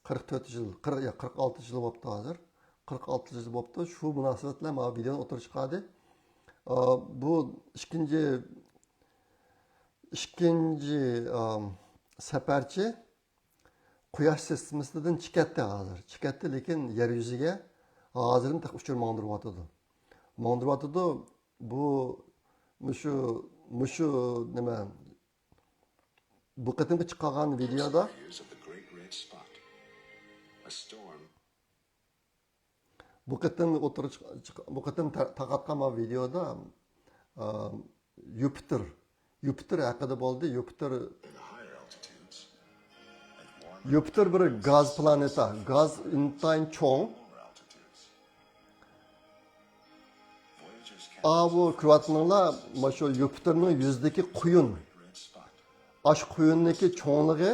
قىرىق تۆت يىل، قىرىق، ياق، قىرىق ئالتە يىل بوپتۇ ھازىر. قىرىق ئالتە يىل بوپتۇ. شۇ مۇناسىۋەت بىلەن مانا ۋىدېونى ئوتتۇرىغا چىقاردى. ئا، بۇ ئىككىنچى، ئىككىنچى، ئا، سەپەرچى قۇياش سىستېمىسىدىن چىقىۋەتتى ھازىر. چىقىۋەتتى، لېكىن يەر يۈزىگە ھازىرمۇ تېخى ئۇچۇر ماڭدۇرۇۋاتىدۇ. ماڭدۇرۇۋاتىدۇ. بۇ، مۇشۇ، مۇشۇ نېمە، بۇ قېتىمقى چىقارغان ۋىدېودا، بۇ قېتىم ئوتتۇرا چىق-، چىق-، بۇ قېتىم تا-، تارقاتقان ما ۋىدېودا، ئا، يۇپىتېر، يۇپىتېر ھەققىدە بولدى. يۇپىتېر، يۇپىتېر بىر گاز پلانېتا، گاز ئىنتايىن چوڭ. ئاۋۇ كۆرۈۋاتقىنىڭلار، مانا شۇ يۇپىتېرنىڭ يۈزىدىكى قۇيۇن. ئاشۇ قۇيۇننىڭكى چوڭلۇقى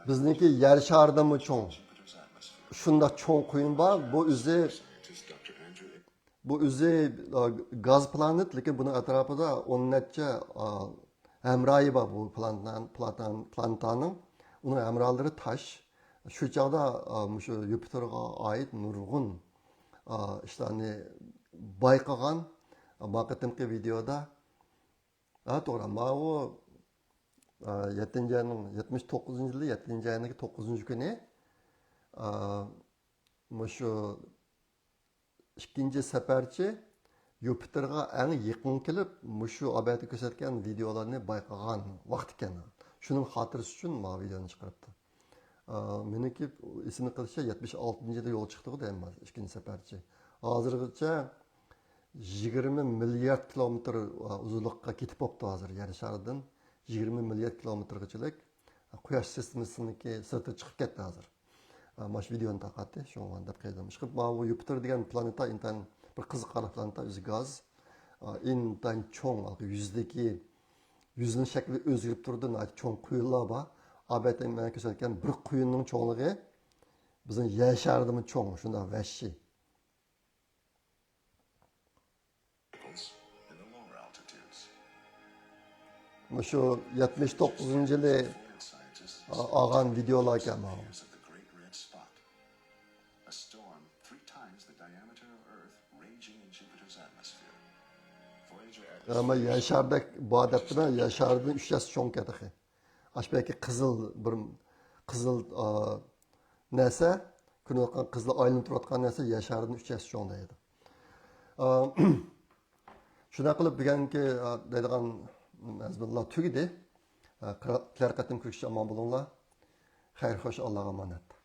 بىزنىڭكى يەر شارىدىنمۇ چوڭ. شۇنداق چوڭ قۇيۇن بار. بۇ ئۆزى، بۇ ئۆزى، ئا، گاز پلانېت، لېكىن بۇنىڭ ئەتراپىدا ئون نەچچە، ئا، ھەمراھى بار بۇ پلانېتانىڭ. ئۇنىڭ ھەمراھلىرى تاش. شۇ چاغدا، ئا، مۇشۇ يۇپىتېرغا ئائىت نۇرغۇن، ئا، ئىشلارنى بايقىغان. ما قېتىمقى ۋىدېودا، ھە، توغرا، ماۋۇ، ئا، يەتتىنچى ئاينىڭ، يەتمىش توققۇزىنچى يىلى يەتتىنچى ئاينىڭ توققۇزىنچى كۈنى، ئا، مۇشۇ ئىككىنچى سەپەرچى يۇپىتېرغا ئەڭ يېقىن كېلىپ، مۇشۇ ئابەتتە كۆرسەتكەن ۋىدېئولارنى بايقىغان ۋاقتى ئىكەن. شۇنىڭ خاتىرىسى ئۈچۈن ماۋۇ ۋىدېئونى چىقىرىپتۇ. ئا، مېنىڭكى ئېسىمدە قېلىشىچە، يەتمىش ئالتىنچى يىلى يولغا چىقتىغۇ دەيمەن، ئىككىنچى سەپەرچى. ھازىرغىچە يىگىرمە مىليارد كىلومېتىر، ئا، ئۇزۇنلۇققا كېتىپ بوپتۇ ھازىر يەر شارىدىن. يىگىرمە مىليارد كىلومېتىرغىچىلىك قۇياش سىستېمىسىنىڭكى سىرتىغا چىقىپ كەتتى ھازىر. ئا، مانا شۇ ۋىدېئونى تارقاتتى، شۇڭا دەپ قويدۇم. ئىشقىلىپ، ماۋۇ يۇپىتېر دېگەن پلانېتا ئىنتايىن بىر قىزىقارلىق پلانېتا، ئۆزى گاز. ئا، ئىنتايىن چوڭ، ھالقى يۈزىدىكى، يۈزىنىڭ شەكلى ئۆزگىرىپ تۇرىدۇ، ناھايىتى چوڭ قۇيۇنلار بار. ئابەتتە مەن كۆرسەتكەن بىر قۇيۇننىڭ چوڭلۇقى بىزنىڭ يەر شارىدىنمۇ چوڭ، شۇنداق ۋەھشىي. مۇشۇ يەتمىش توققۇزىنچى يىلى ئالغان ۋىدېئولار ئىكەن ماۋۇ. ئەمما يەر شارىدەك بار دەپتىمەن، يەر شارىدىن ئۈچ ھەسسە چوڭكەن تېخى. ئاشۇ بەكى قىزىل بىر، قىزىل، ئا، نەرسە، كۆرۈنۈۋاتقان قىزىل ئايلىنىپ تۇرۇۋاتقان نەرسە يەر شارىدىن ئۈچ ھەسسە چوڭ دەيدۇ. ئا، شۇنداق قىلىپ بۈگۈنكى، ئا، دەيدىغان مەزمۇنلار تۈگىدى. ئا، كېلەر قېتىم كۆرۈشكىچە ئامان بولۇڭلار. خەير خوش، ئاللاغا ئامانەت.